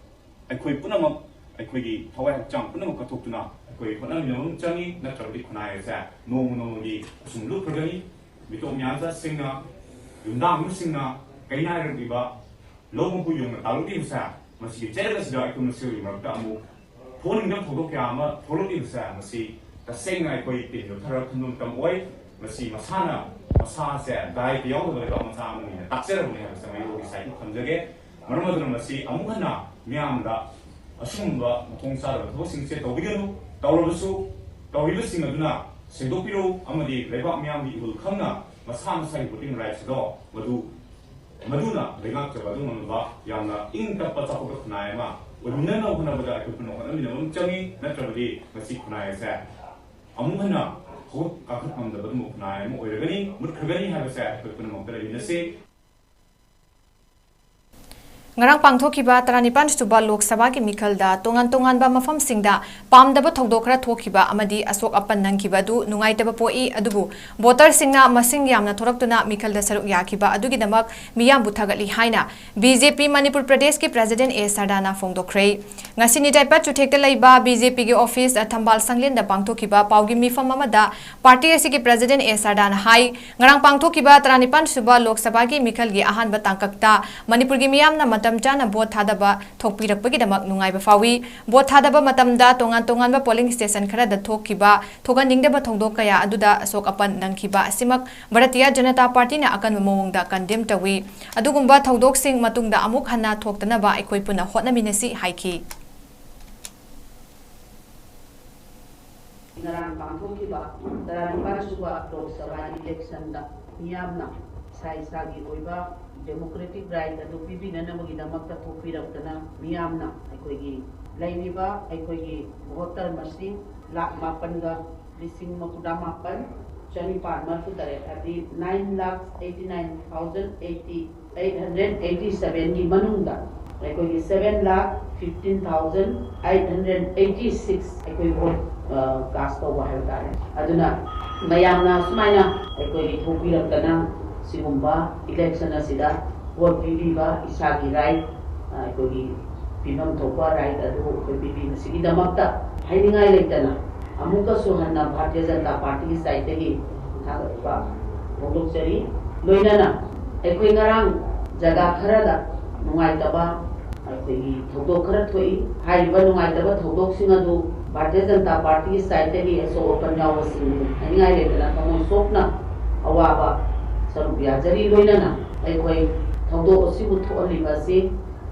ꯑꯩꯈꯣꯏ ꯄꯨꯝꯅꯃꯛ ꯑꯩꯈꯣꯏꯒꯤ ꯊꯋꯥꯏ ꯍꯛꯆꯥꯡ ꯄꯨꯝꯅꯃꯛ ꯀꯠꯊꯣꯛꯇꯨꯅ ꯑꯩꯈꯣꯏ ꯍꯣꯠꯅꯃꯤꯟꯅꯕ ꯑꯃ ꯆꯪꯉꯤ꯫ ꯅꯠꯇ꯭ꯔꯕꯗꯤ ꯈꯨꯟꯅꯥꯏ ꯑꯁꯦ ꯅꯣꯡꯃ ꯅꯣꯡꯃꯒꯤ ꯑꯁꯨꯝ ꯂꯨꯞꯈ꯭ꯔꯒꯅꯤ꯫ ꯃꯤꯇꯣꯞ ꯃꯤꯌꯥꯟꯆꯥꯁꯤꯡꯅ, ꯌꯨꯝꯗꯥꯡꯕꯁꯤꯡꯅ ꯀꯩꯅꯥꯏꯔꯛꯂꯤꯕ ꯂꯧ ꯃꯀꯨ ꯌꯣꯡꯅ ꯇꯥꯜꯂꯛꯂꯤꯕꯁꯦ ꯃꯁꯤꯒꯤ ꯆꯩꯔꯛ ꯑꯁꯤꯗ ꯑꯩꯈꯣꯏ ꯃꯁꯦꯜꯒꯤ ꯃꯔꯛꯇ ꯑꯃꯨꯛ ꯊꯣꯛꯍꯟꯅꯤꯡꯗꯕ ꯊꯧꯗꯣꯛ ꯀꯌꯥ ꯑꯃ ꯊꯣꯛꯂꯛꯂꯤꯕꯁꯦ, ꯃꯁꯤ ꯇꯁꯦꯡꯅ ꯑꯩꯈꯣꯏ ꯇꯤꯟ ꯌꯣꯠꯊꯔꯒ ꯈꯟꯕ ꯃꯇꯝ ꯑꯣꯏ꯫ ꯃꯁꯤ ꯃꯁꯥꯅ ꯃꯁꯥꯁꯦ ꯗꯥꯏꯇ ꯌꯥꯎꯗꯕ ꯂꯩꯕꯥꯛ ꯃꯆꯥ ꯑꯃꯅꯤꯅ ꯇꯥꯛꯆꯔꯕꯅꯤ ꯍꯥꯏꯕꯁꯦ ꯃꯌꯣꯜꯒꯤ ꯁꯥꯏꯠꯇꯒꯤ ꯊꯝꯖꯒꯦ꯫ ꯃꯔꯝ ꯑꯗꯨꯅ ꯃꯁꯤ ꯑꯃꯨꯛ ꯍꯟꯅ ꯃꯤꯌꯥꯝꯗ ꯑꯁꯨꯝꯕ ꯃꯊꯣꯡ ꯆꯥꯗꯕ ꯊꯕꯛꯁꯤꯡꯁꯦ ꯇꯧꯕꯤꯒꯅꯨ꯫ ꯇꯧꯔꯕꯁꯨ ꯇꯧꯔꯤꯕꯁꯤꯡ ꯑꯗꯨꯅ ꯁꯦꯡꯗꯣꯛꯄꯤꯔꯣ ꯑꯃꯗꯤ ꯂꯩꯕꯥꯛ ꯃꯤꯌꯥꯝꯒꯤ ꯏꯍꯨꯜ ꯈꯪꯅ ꯃꯁꯥ ꯃꯁꯥꯒꯤ ꯚꯣꯇꯤꯡ ꯔꯥꯏꯠꯁ ꯑꯗꯣ ꯃꯗꯨ ꯃꯗꯨꯅ ꯂꯩꯉꯥꯛꯆꯕ ꯑꯗꯨ ꯉꯝꯕ ꯌꯥꯝꯅ ꯏꯪ ꯇꯞꯄ ꯆꯥꯎꯈꯠꯄ ꯈꯨꯟꯅꯥꯏ ꯑꯃ ꯑꯣꯏꯃꯤꯟꯅꯅꯕ ꯍꯣꯠꯅꯕꯗ ꯑꯩꯈꯣꯏ ꯄꯨꯟꯅ ꯍꯣꯠꯅꯃꯤꯟꯅꯕ ꯑꯃ ꯆꯪꯏ꯫ ꯅꯠꯇ꯭ꯔꯕꯗꯤ ꯃꯁꯤ ꯈꯨꯟꯅꯥꯏ ꯑꯁꯦ ꯑꯃꯨꯛ ꯍꯟꯅ ꯍꯧꯒꯠ ꯀꯥꯡꯈꯠ ꯉꯝꯗꯕ ꯑꯗꯨꯒꯨꯝꯕ ꯈꯨꯟꯅꯥꯏ ꯑꯃ ꯑꯣꯏꯔꯒꯅꯤ, ꯃꯨꯠꯈ꯭ꯔꯒꯅꯤ ꯍꯥꯏꯕꯁꯦ ꯑꯩꯈꯣꯏ ꯄꯨꯝꯅꯃꯛꯇ ꯂꯩꯃꯤꯟꯅꯁꯤ꯫ ꯉꯔꯥꯡ ꯄꯥꯡꯊꯣꯛꯈꯤꯕ ꯇꯔꯥꯅꯤꯄꯥꯟ ꯁꯨꯕ ꯂꯣꯛ ꯁꯚꯥꯒꯤ ꯃꯤꯈꯜꯗ ꯇꯣꯉꯥꯟ ꯇꯣꯉꯥꯟꯕ ꯃꯐꯝꯁꯤꯡꯗ ꯄꯥꯝꯗꯕ ꯊꯧꯗꯣꯛ ꯈꯔ ꯊꯣꯛꯈꯤꯕ ꯑꯃꯗꯤ ꯑꯁꯣꯛ ꯑꯄꯟ ꯅꯪꯈꯤꯕ ꯑꯗꯨ ꯅꯨꯡꯉꯥꯏꯇꯕ ꯄꯣꯛꯏ, ꯑꯗꯨꯕꯨ ꯚꯣꯇꯔꯁꯤꯡꯅ ꯃꯁꯤꯡ ꯌꯥꯝꯅ ꯊꯣꯔꯛꯇꯨꯅ ꯃꯤꯈꯜꯗ ꯁꯔꯨꯛ ꯌꯥꯈꯤꯕ ꯑꯗꯨꯒꯤꯗꯃꯛ ꯃꯤꯌꯥꯝꯕꯨ ꯊꯥꯒꯠꯂꯤ ꯍꯥꯏꯅ ꯕꯤ ꯖꯦ ꯄꯤ ꯃꯅꯤꯄꯨꯔ ꯄ꯭ꯔꯗꯦꯁꯀꯤ ꯄ꯭ꯔꯦꯁꯤꯗꯦꯟ ꯑꯦ ꯁꯔꯗꯥꯅ ꯐꯣꯡꯗꯣꯛꯈ꯭ꯔꯦ꯫ ꯉꯁꯤ ꯅꯤꯇꯥꯏꯄꯠ ꯆꯨꯊꯦꯛꯇ ꯂꯩꯕ ꯕꯤ ꯖꯦ ꯄꯤꯒꯤ ꯑꯣꯐꯤꯁ ꯊꯝꯕꯥꯜ ꯁꯪꯂꯦꯟꯗ ꯄꯥꯡꯊꯣꯛꯈꯤꯕ ꯄꯥꯎꯒꯤ ꯃꯤꯐꯝ ꯑꯃꯗ ꯄꯥꯔꯇꯤ ꯑꯁꯤꯒꯤ ꯄ꯭ꯔꯦꯁꯤꯗꯦꯟ ꯑꯦ ꯁꯔꯗꯥꯅ ꯍꯥꯏ, ꯉꯔꯥꯡ ꯄꯥꯡꯊꯣꯛꯈꯤꯕ ꯇꯔꯥꯅꯤꯄꯥꯟ ꯁꯨꯕ ꯂꯣꯛ ꯁꯚꯥꯒꯤ ꯃꯤꯈꯜꯒꯤ ꯑꯍꯥꯟꯕ ꯇꯥꯡꯀꯛꯇ ꯃꯅꯤꯄꯨꯔꯒꯤ ꯃꯤꯌꯥꯝꯅ ꯃꯇꯝ ꯆꯥꯅ ꯚꯣꯠ ꯊꯥꯗꯕ ꯊꯣꯛꯄꯤꯔꯛꯄꯒꯤꯗꯃꯛ ꯅꯨꯡꯉꯥꯏꯕ ꯐꯥꯎꯏ꯫ ꯚꯣꯠ ꯊꯥꯗꯕ ꯃꯇꯝꯗ ꯇꯣꯉꯥꯟ ꯇꯣꯉꯥꯟꯕ ꯄꯣꯂꯤꯡ ꯁ꯭ꯇꯦꯁꯟ ꯈꯔꯗ ꯊꯣꯛꯈꯤꯕ ꯊꯣꯛꯍꯟꯅꯤꯡꯗꯕ ꯊꯧꯗꯣꯛ ꯀꯌꯥ ꯑꯗꯨꯗ ꯑꯁꯣꯛ ꯑꯄꯟ ꯅꯪꯈꯤꯕ ꯑꯁꯤꯃꯛ ꯚꯥꯔꯇꯤꯌ ꯖꯅꯇꯥ ꯄꯥꯔꯇꯤꯅ ꯑꯀꯟꯕ ꯃꯑꯣꯡꯗ ꯀꯟꯗꯦꯝ ꯇꯧꯏ꯫ ꯑꯗꯨꯒꯨꯝꯕ ꯊꯧꯗꯣꯛꯁꯤꯡ ꯃꯇꯨꯡꯗ ꯑꯃꯨꯛ ꯍꯟꯅ ꯊꯣꯛꯇꯅꯕ ꯑꯩꯈꯣꯏ ꯄꯨꯟꯅ ꯍꯣꯠꯅꯃꯤꯟꯅꯁꯤ ꯍꯥꯏꯈꯤ꯫ ꯉꯔꯥꯡ ꯄꯥꯡꯊꯣꯛꯈꯤꯕ ꯇꯔꯥꯅꯤꯄꯥꯜ ꯁꯨꯕ ꯂꯣꯛ ꯁꯚꯥ ꯏꯂꯦꯛꯁꯟꯗ ꯃꯤꯌꯥꯝꯅ ꯏꯁꯥ ꯏꯁꯥꯒꯤ ꯑꯣꯏꯕ ꯗꯦꯃꯣꯀ꯭ꯔꯦꯇꯤꯛ ꯔꯥꯏꯠ ꯑꯗꯨ ꯄꯤꯕꯤꯅꯅꯕꯒꯤꯗꯃꯛꯇ ꯊꯣꯛꯄꯤꯔꯛꯇꯅ ꯃꯤꯌꯥꯝꯅ ꯑꯩꯈꯣꯏꯒꯤ ꯂꯩꯔꯤꯕ ꯑꯩꯈꯣꯏꯒꯤ ꯚꯣꯇꯔ ꯃꯁꯤꯡ ꯂꯥꯈ ꯃꯥꯄꯟꯒ ꯂꯤꯁꯤꯡ ꯃꯧꯗ꯭ꯔꯥ ꯃꯥꯄꯟ ꯆꯅꯤꯄꯥꯟ ꯃꯔꯤꯐꯨ ꯇꯔꯦꯠ, ꯍꯥꯏꯗꯤ nine lakh eighty nine thousand eighty eight hundred eighty seven ꯒꯤ ꯃꯅꯨꯡꯗ ꯑꯩꯈꯣꯏꯒꯤ seven lakh fifteen thousand eight hundred eighty six ꯑꯩꯈꯣꯏ ꯚꯣꯠ ꯀꯥꯁ ꯇꯧꯕ ꯍꯥꯏꯕ ꯇꯥꯔꯦ꯫ ꯑꯗꯨꯅ ꯃꯌꯥꯝꯅ ꯁꯨꯃꯥꯏꯅ ꯑꯩꯈꯣꯏꯒꯤ ꯊꯣꯛꯄꯤꯔꯛꯇꯅ ꯁꯤꯒꯨꯝꯕ ꯏꯂꯦꯛꯁꯟ ꯑꯁꯤꯗ ꯚꯣꯠ ꯄꯤꯕꯤꯕ, ꯏꯁꯥꯒꯤ ꯔꯥꯏꯠ, ꯑꯩꯈꯣꯏꯒꯤ ꯄꯤꯐꯝ ꯊꯣꯛꯄ ꯔꯥꯏꯠ ꯑꯗꯨ ꯑꯩꯈꯣꯏ ꯄꯤꯕꯤꯕꯁꯤꯒꯤꯗꯃꯛꯇ ꯍꯥꯏꯅꯤꯡꯉꯥꯏ ꯂꯩꯇꯅ ꯑꯃꯨꯛꯀꯁꯨ ꯍꯟꯅ ꯚꯥꯔꯇꯤꯌ ꯖꯅꯇꯥ ꯄꯥꯔꯇꯤꯒꯤ ꯁꯥꯏꯠꯇꯒꯤ ꯊꯥꯒꯠꯄ ꯐꯣꯡꯗꯣꯛꯆꯔꯤ꯫ ꯂꯣꯏꯅꯅ ꯑꯩꯈꯣꯏ ꯉꯔꯥꯡ ꯖꯒꯥ ꯈꯔꯗ ꯅꯨꯡꯉꯥꯏꯇꯕ ꯑꯩꯈꯣꯏꯒꯤ ꯊꯧꯗꯣꯛ ꯈꯔ ꯊꯣꯛꯏ꯫ ꯍꯥꯏꯔꯤꯕ ꯅꯨꯡꯉꯥꯏꯇꯕ ꯊꯧꯗꯣꯛꯁꯤꯡ ꯑꯗꯨ ꯚꯥꯔꯇꯤꯌ ꯖꯅꯇꯥ ꯄꯥꯔꯇꯤꯒꯤ ꯁꯥꯏꯠꯇꯒꯤ ꯑꯁꯣꯛ ꯑꯄꯟ ꯌꯥꯎꯕꯁꯤꯡꯕꯨ ꯍꯥꯏꯅꯤꯡꯉꯥꯏ ꯂꯩꯇꯅ ꯊꯃꯣꯏ ꯁꯣꯛꯅ ꯑꯋꯥꯕ ꯁꯔꯨꯛ ꯌꯥꯖꯔꯤ꯫ ꯂꯣꯏꯅꯅ ꯑꯩꯈꯣꯏ ꯊꯧꯗꯣꯛ ꯑꯁꯤꯕꯨ ꯊꯣꯛꯍꯜꯂꯤꯕ ꯑꯁꯤ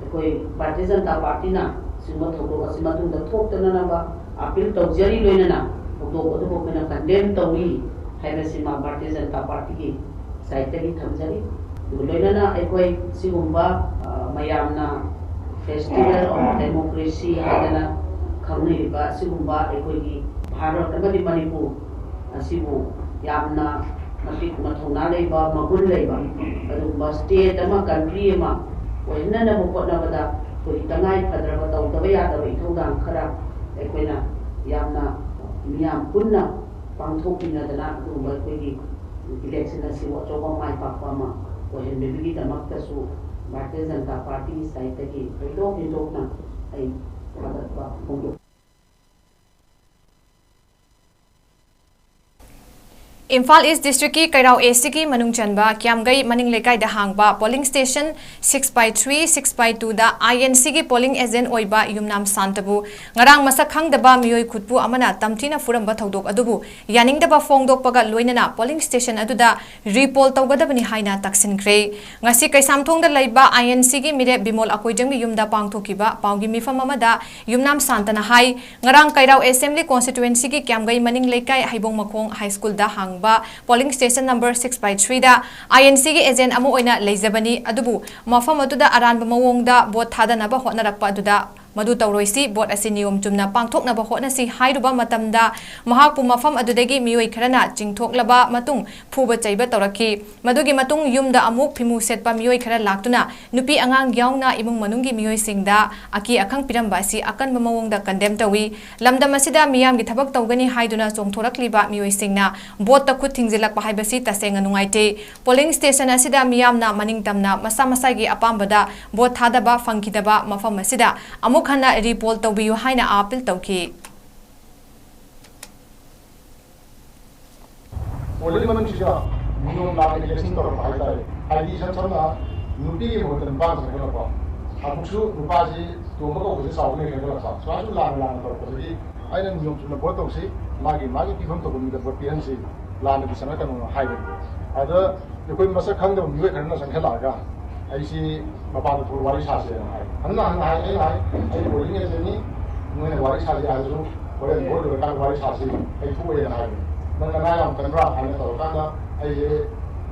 ꯑꯩꯈꯣꯏ ꯚꯥꯔꯇꯤꯌ ꯖꯅꯇꯥ ꯄꯥꯔꯇꯤꯅ ꯑꯁꯤꯒꯨꯝꯕ ꯊꯧꯗꯣꯛ ꯑꯁꯤ ꯃꯇꯨꯡꯗ ꯊꯣꯛꯇꯅꯅꯕ ꯑꯥꯄꯤꯜ ꯇꯧꯖꯔꯤ꯫ ꯂꯣꯏꯅꯅ ꯊꯧꯗꯣꯛ ꯑꯗꯨꯕꯨ ꯑꯩꯈꯣꯏꯅ ꯀꯟꯗꯦꯝ ꯇꯧꯏ ꯍꯥꯏꯕꯁꯤꯃ ꯚꯥꯔꯇꯤꯌ ꯖꯅꯇꯥ ꯄꯥꯔꯇꯤꯒꯤ ꯁꯥꯏꯠꯇꯒꯤ ꯊꯝꯖꯔꯤ꯫ ꯑꯗꯨꯒ ꯂꯣꯏꯅꯅ ꯑꯩꯈꯣꯏ ꯁꯤꯒꯨꯝꯕ, ꯑ, ꯃꯌꯥꯝꯅ Festival of Democracy ꯍꯥꯏꯗꯅ ꯈꯪꯅꯔꯤꯕ ꯑꯁꯤꯒꯨꯝꯕ ꯑꯩꯈꯣꯏꯒꯤ ꯚꯥꯔꯠ ꯑꯃꯗꯤ ꯃꯅꯤꯄꯨꯔ ꯑꯁꯤꯕꯨ ꯌꯥꯝꯅ ꯃꯇꯤꯛ ꯃꯊꯧꯅꯥ ꯂꯩꯕ, ꯃꯒꯨꯟ ꯂꯩꯕ ꯑꯗꯨꯒꯨꯝꯕ state ꯑꯃ, country ꯑꯃ ꯑꯣꯏꯍꯟꯅꯅꯕ ꯍꯣꯠꯅꯕꯗ ꯑꯩꯈꯣꯏꯒꯤ ꯇꯉꯥꯏ ꯐꯗ꯭ꯔꯕ ꯇꯧꯗꯕ ꯌꯥꯗꯕ ꯏꯊꯧꯗꯥꯡ ꯈꯔ ꯑꯩꯈꯣꯏꯅ ꯌꯥꯝꯅ ꯃꯤꯌꯥꯝ ꯄꯨꯟꯅ ꯄꯥꯡꯊꯣꯛꯃꯤꯟꯅꯗꯅ ꯑꯗꯨꯒꯨꯝꯕ ꯑꯩꯈꯣꯏꯒꯤ election ꯑꯁꯤꯕꯨ ꯑꯆꯧꯕ ꯃꯥꯏ ꯄꯥꯛꯄ ꯑꯃ ꯑꯣꯏꯍꯟꯕꯤꯕꯒꯤꯗꯃꯛꯇꯁꯨ ꯚꯥꯔꯇꯤꯌ ꯖꯅꯇꯥ ꯄꯥꯔꯇꯤꯒꯤ ꯁꯥꯏꯠꯇꯒꯤ ꯊꯣꯏꯗꯣꯛ ꯍꯦꯟꯗꯣꯛꯅ ꯑꯩ ꯊꯥꯒꯠꯄ ꯐꯣꯡꯗꯣꯛ ꯏꯝꯐꯥꯜ ꯏꯁ ꯗꯤꯁꯇ꯭ꯔꯤꯛꯀꯤ ꯀꯩꯔꯥꯎ ꯑꯦꯁꯤꯒꯤ ꯃꯅꯨꯡ ꯆꯟꯕ ꯀ꯭ꯌꯥꯝꯒꯩ ꯃꯅꯤꯡ ꯂꯩꯀꯥꯏꯗ ꯍꯥꯡꯕ polling station six by three, six by twoꯗ INCꯒꯤ polling agent ꯑꯣꯏꯕ ꯌꯨꯝꯅꯥꯝ ꯁꯥꯟꯇꯕꯨ ꯉꯔꯥꯡ ꯃꯁꯛ ꯈꯪꯗꯕ ꯃꯤꯑꯣꯏ ꯈꯨꯠꯄꯨ ꯑꯃꯅ ꯇꯝꯊꯤꯅ ꯐꯨꯔꯝꯕ ꯊꯧꯗꯣꯛ ꯑꯗꯨꯕꯨ ꯌꯥꯅꯤꯡꯗꯕ ꯐꯣꯡꯗꯣꯛꯄꯒ ꯂꯣꯏꯅꯅ polling station ꯑꯗꯨꯗ ꯔꯤꯄꯣꯜ ꯇꯧꯒꯗꯕꯅꯤ ꯍꯥꯏꯅ ꯇꯛꯁꯤꯟꯈ꯭ꯔꯦ꯫ ꯉꯁꯤ ꯀꯩꯁꯥꯝꯊꯣꯡꯗ ꯂꯩꯕ INCꯒꯤ ꯃꯤꯔꯦꯞ ꯕꯤꯃꯣꯜ ꯑꯀꯣꯏꯖꯝꯒꯤ ꯌꯨꯝꯗ ꯄꯥꯡꯊꯣꯛꯈꯤꯕ ꯄꯥꯎꯒꯤ ꯃꯤꯐꯝ ꯑꯃꯗ ꯌꯨꯝꯅꯥꯝ ꯁꯥꯟꯇꯅ ꯍꯥꯏ, ꯉꯔꯥꯡ ꯀꯩꯔꯥꯎ Assembly Constituencyꯒꯤ ꯀ꯭ꯌꯥꯝꯒꯩ ꯃꯅꯤꯡ ꯂꯩꯀꯥꯏ ꯍꯩꯕꯣꯡ ꯃꯈꯣꯡ High Schoolꯗ ꯍꯥꯡꯕ polling station number six by threeꯗ INCꯒꯤ agent ꯑꯃ ꯑꯣꯏꯅ ꯂꯩꯖꯕꯅꯤ, ꯑꯗꯨꯕꯨ ꯃꯐꯝ ꯑꯗꯨꯗ ꯑꯔꯥꯟꯕ ꯃꯑꯣꯡꯗ vote ꯊꯥꯗꯅꯕ ꯍꯣꯠꯅꯔꯛꯄ ꯑꯗꯨꯗ ꯃꯗꯨ ꯇꯧꯔꯣꯏꯁꯤ, vote ꯑꯁꯤ ꯅꯤꯌꯣꯝ ꯆꯨꯝꯅ ꯄꯥꯡꯊꯣꯛꯅꯕ ꯍꯣꯠꯅꯁꯤ ꯍꯥꯏꯔꯨꯕ ꯃꯇꯝꯗ ꯃꯍꯥꯛꯄꯨ ꯃꯐꯝ ꯑꯗꯨꯗꯒꯤ ꯃꯤꯑꯣꯏ ꯈꯔꯅ ꯆꯤꯡꯊꯣꯛꯂꯕ ꯃꯇꯨꯡ ꯐꯨꯕ ꯆꯩꯕ ꯇꯧꯔꯛꯈꯤ꯫ ꯃꯗꯨꯒꯤ ꯃꯇꯨꯡ ꯌꯨꯝꯗ ꯑꯃꯨꯛ ꯐꯤꯃꯨ ꯁꯦꯠꯄ ꯃꯤꯑꯣꯏ ꯈꯔ ꯂꯥꯛꯇꯨꯅ ꯅꯨꯄꯤ ꯑꯉꯥꯡ ꯌꯥꯎꯅ ꯏꯃꯨꯡ ꯃꯅꯨꯡꯒꯤ ꯃꯤꯑꯣꯏꯁꯤꯡꯗ ꯑꯀꯤ ꯑꯈꯪ ꯄꯤꯔꯝꯕ ꯑꯁꯤ ꯑꯀꯟꯕ ꯃꯑꯣꯡꯗ condemn ꯇꯧꯏ꯫ ꯂꯝꯗꯝ ꯑꯁꯤꯗ ꯃꯤꯌꯥꯝꯒꯤ ꯊꯕꯛ ꯇꯧꯒꯅꯤ ꯍꯥꯏꯗꯨꯅ ꯆꯣꯡꯊꯣꯔꯛꯂꯤꯕ ꯃꯤꯑꯣꯏꯁꯤꯡꯅ voteꯇ ꯈꯨꯠ ꯊꯤꯡꯖꯤꯜꯂꯛꯄ ꯍꯥꯏꯕꯁꯤ ꯇꯁꯦꯡꯅ ꯅꯨꯡꯉꯥꯏꯇꯦ꯫ Polling station ꯑꯁꯤꯗ ꯃꯤꯌꯥꯝꯅ ꯃꯅꯤꯡ ꯇꯝꯅ ꯃꯁꯥ ꯃꯁꯥꯒꯤ ꯑꯄꯥꯝꯕꯗ vote ꯊꯥꯗꯕ ꯐꯪꯈꯤꯗꯕ ꯃꯐꯝ ꯑꯁꯤꯗ ꯑꯃꯨꯛ ꯍꯟꯅ repoll ꯇꯧꯕꯤꯌꯨ ꯍꯥꯏꯅ appeal ꯇꯧꯈꯤ꯫ Polling ꯃꯅꯨꯡꯁꯤꯗ ꯅꯤꯌꯣꯝ ꯂꯥꯟꯅ election ꯇꯧꯔꯛꯄ ꯍꯥꯏꯇꯥꯔꯦ꯫ ꯍꯥꯏꯗꯤ ꯏꯁꯝ ꯁꯝꯅ ꯅꯨꯄꯤꯒꯤ ꯃꯍꯨꯠꯇ ꯅꯨꯄꯥꯅ ꯁꯦꯝꯒꯠꯂꯛꯄ, ꯑꯃꯨꯛꯁꯨ ꯅꯨꯄꯥꯁꯤ ꯇꯣꯝꯕ ꯀꯧꯕꯁꯤ ꯆꯥꯎꯕꯅ ꯍꯦꯟꯒꯠꯂꯛꯄ꯫ ꯁꯨꯃꯥꯏꯅ ꯁꯨꯝ ꯂꯥꯟꯅ ꯂꯥꯟꯅ ꯇꯧꯔꯛꯄꯗꯒꯤ ꯑꯩꯅ ꯅꯤꯌꯣꯝ ꯆꯨꯝꯅ ꯚꯣꯠ ꯇꯧꯁꯤ, ꯃꯥꯒꯤ ꯃꯥꯒꯤ ꯄꯤꯐꯝ ꯊꯣꯛꯄ ꯃꯤꯗ ꯚꯣꯠ ꯄꯤꯍꯟꯁꯤ, ꯂꯥꯟꯅꯗꯤ ꯆꯠꯅꯒꯅꯨꯅ ꯍꯥꯏꯕꯅꯤ꯫ ꯑꯗ ꯑꯩꯈꯣꯏ ꯃꯁꯛ ꯈꯪꯗꯕ ꯃꯤꯑꯣꯏ ꯈꯔꯅ ꯆꯪꯁꯤꯜꯂꯛꯑꯒ ꯑꯩꯁꯤ ꯃꯄꯥꯟꯗ ꯊꯣꯛꯑ ꯋꯥꯔꯤ ꯁꯥꯁꯦꯅ ꯍꯥꯏ꯫ ꯍꯟꯅ ꯍꯟꯅ ꯍꯥꯏ, ꯑꯩꯅ ꯍꯥꯏ, "ꯑꯩ polling agentꯅꯤ, ꯅꯣꯏꯅ ꯋꯥꯔꯤ ꯁꯥꯁꯦ ꯍꯥꯏꯔꯁꯨ ꯍꯣꯔꯦꯟ ꯚꯣꯠ ꯂꯣꯏꯔꯀꯥꯟꯗ ꯋꯥꯔꯤ ꯁꯥꯁꯤ, ꯑꯩ ꯊꯣꯛꯑꯦꯅ" ꯍꯥꯏꯕꯅꯤ꯫ "ꯅꯪ ꯅꯅꯥ ꯌꯥꯝ ꯀꯟꯕ꯭ꯔꯥ?" ꯍꯥꯏꯅ ꯇꯧꯔꯀꯥꯟꯗ ꯑꯩꯁꯦ,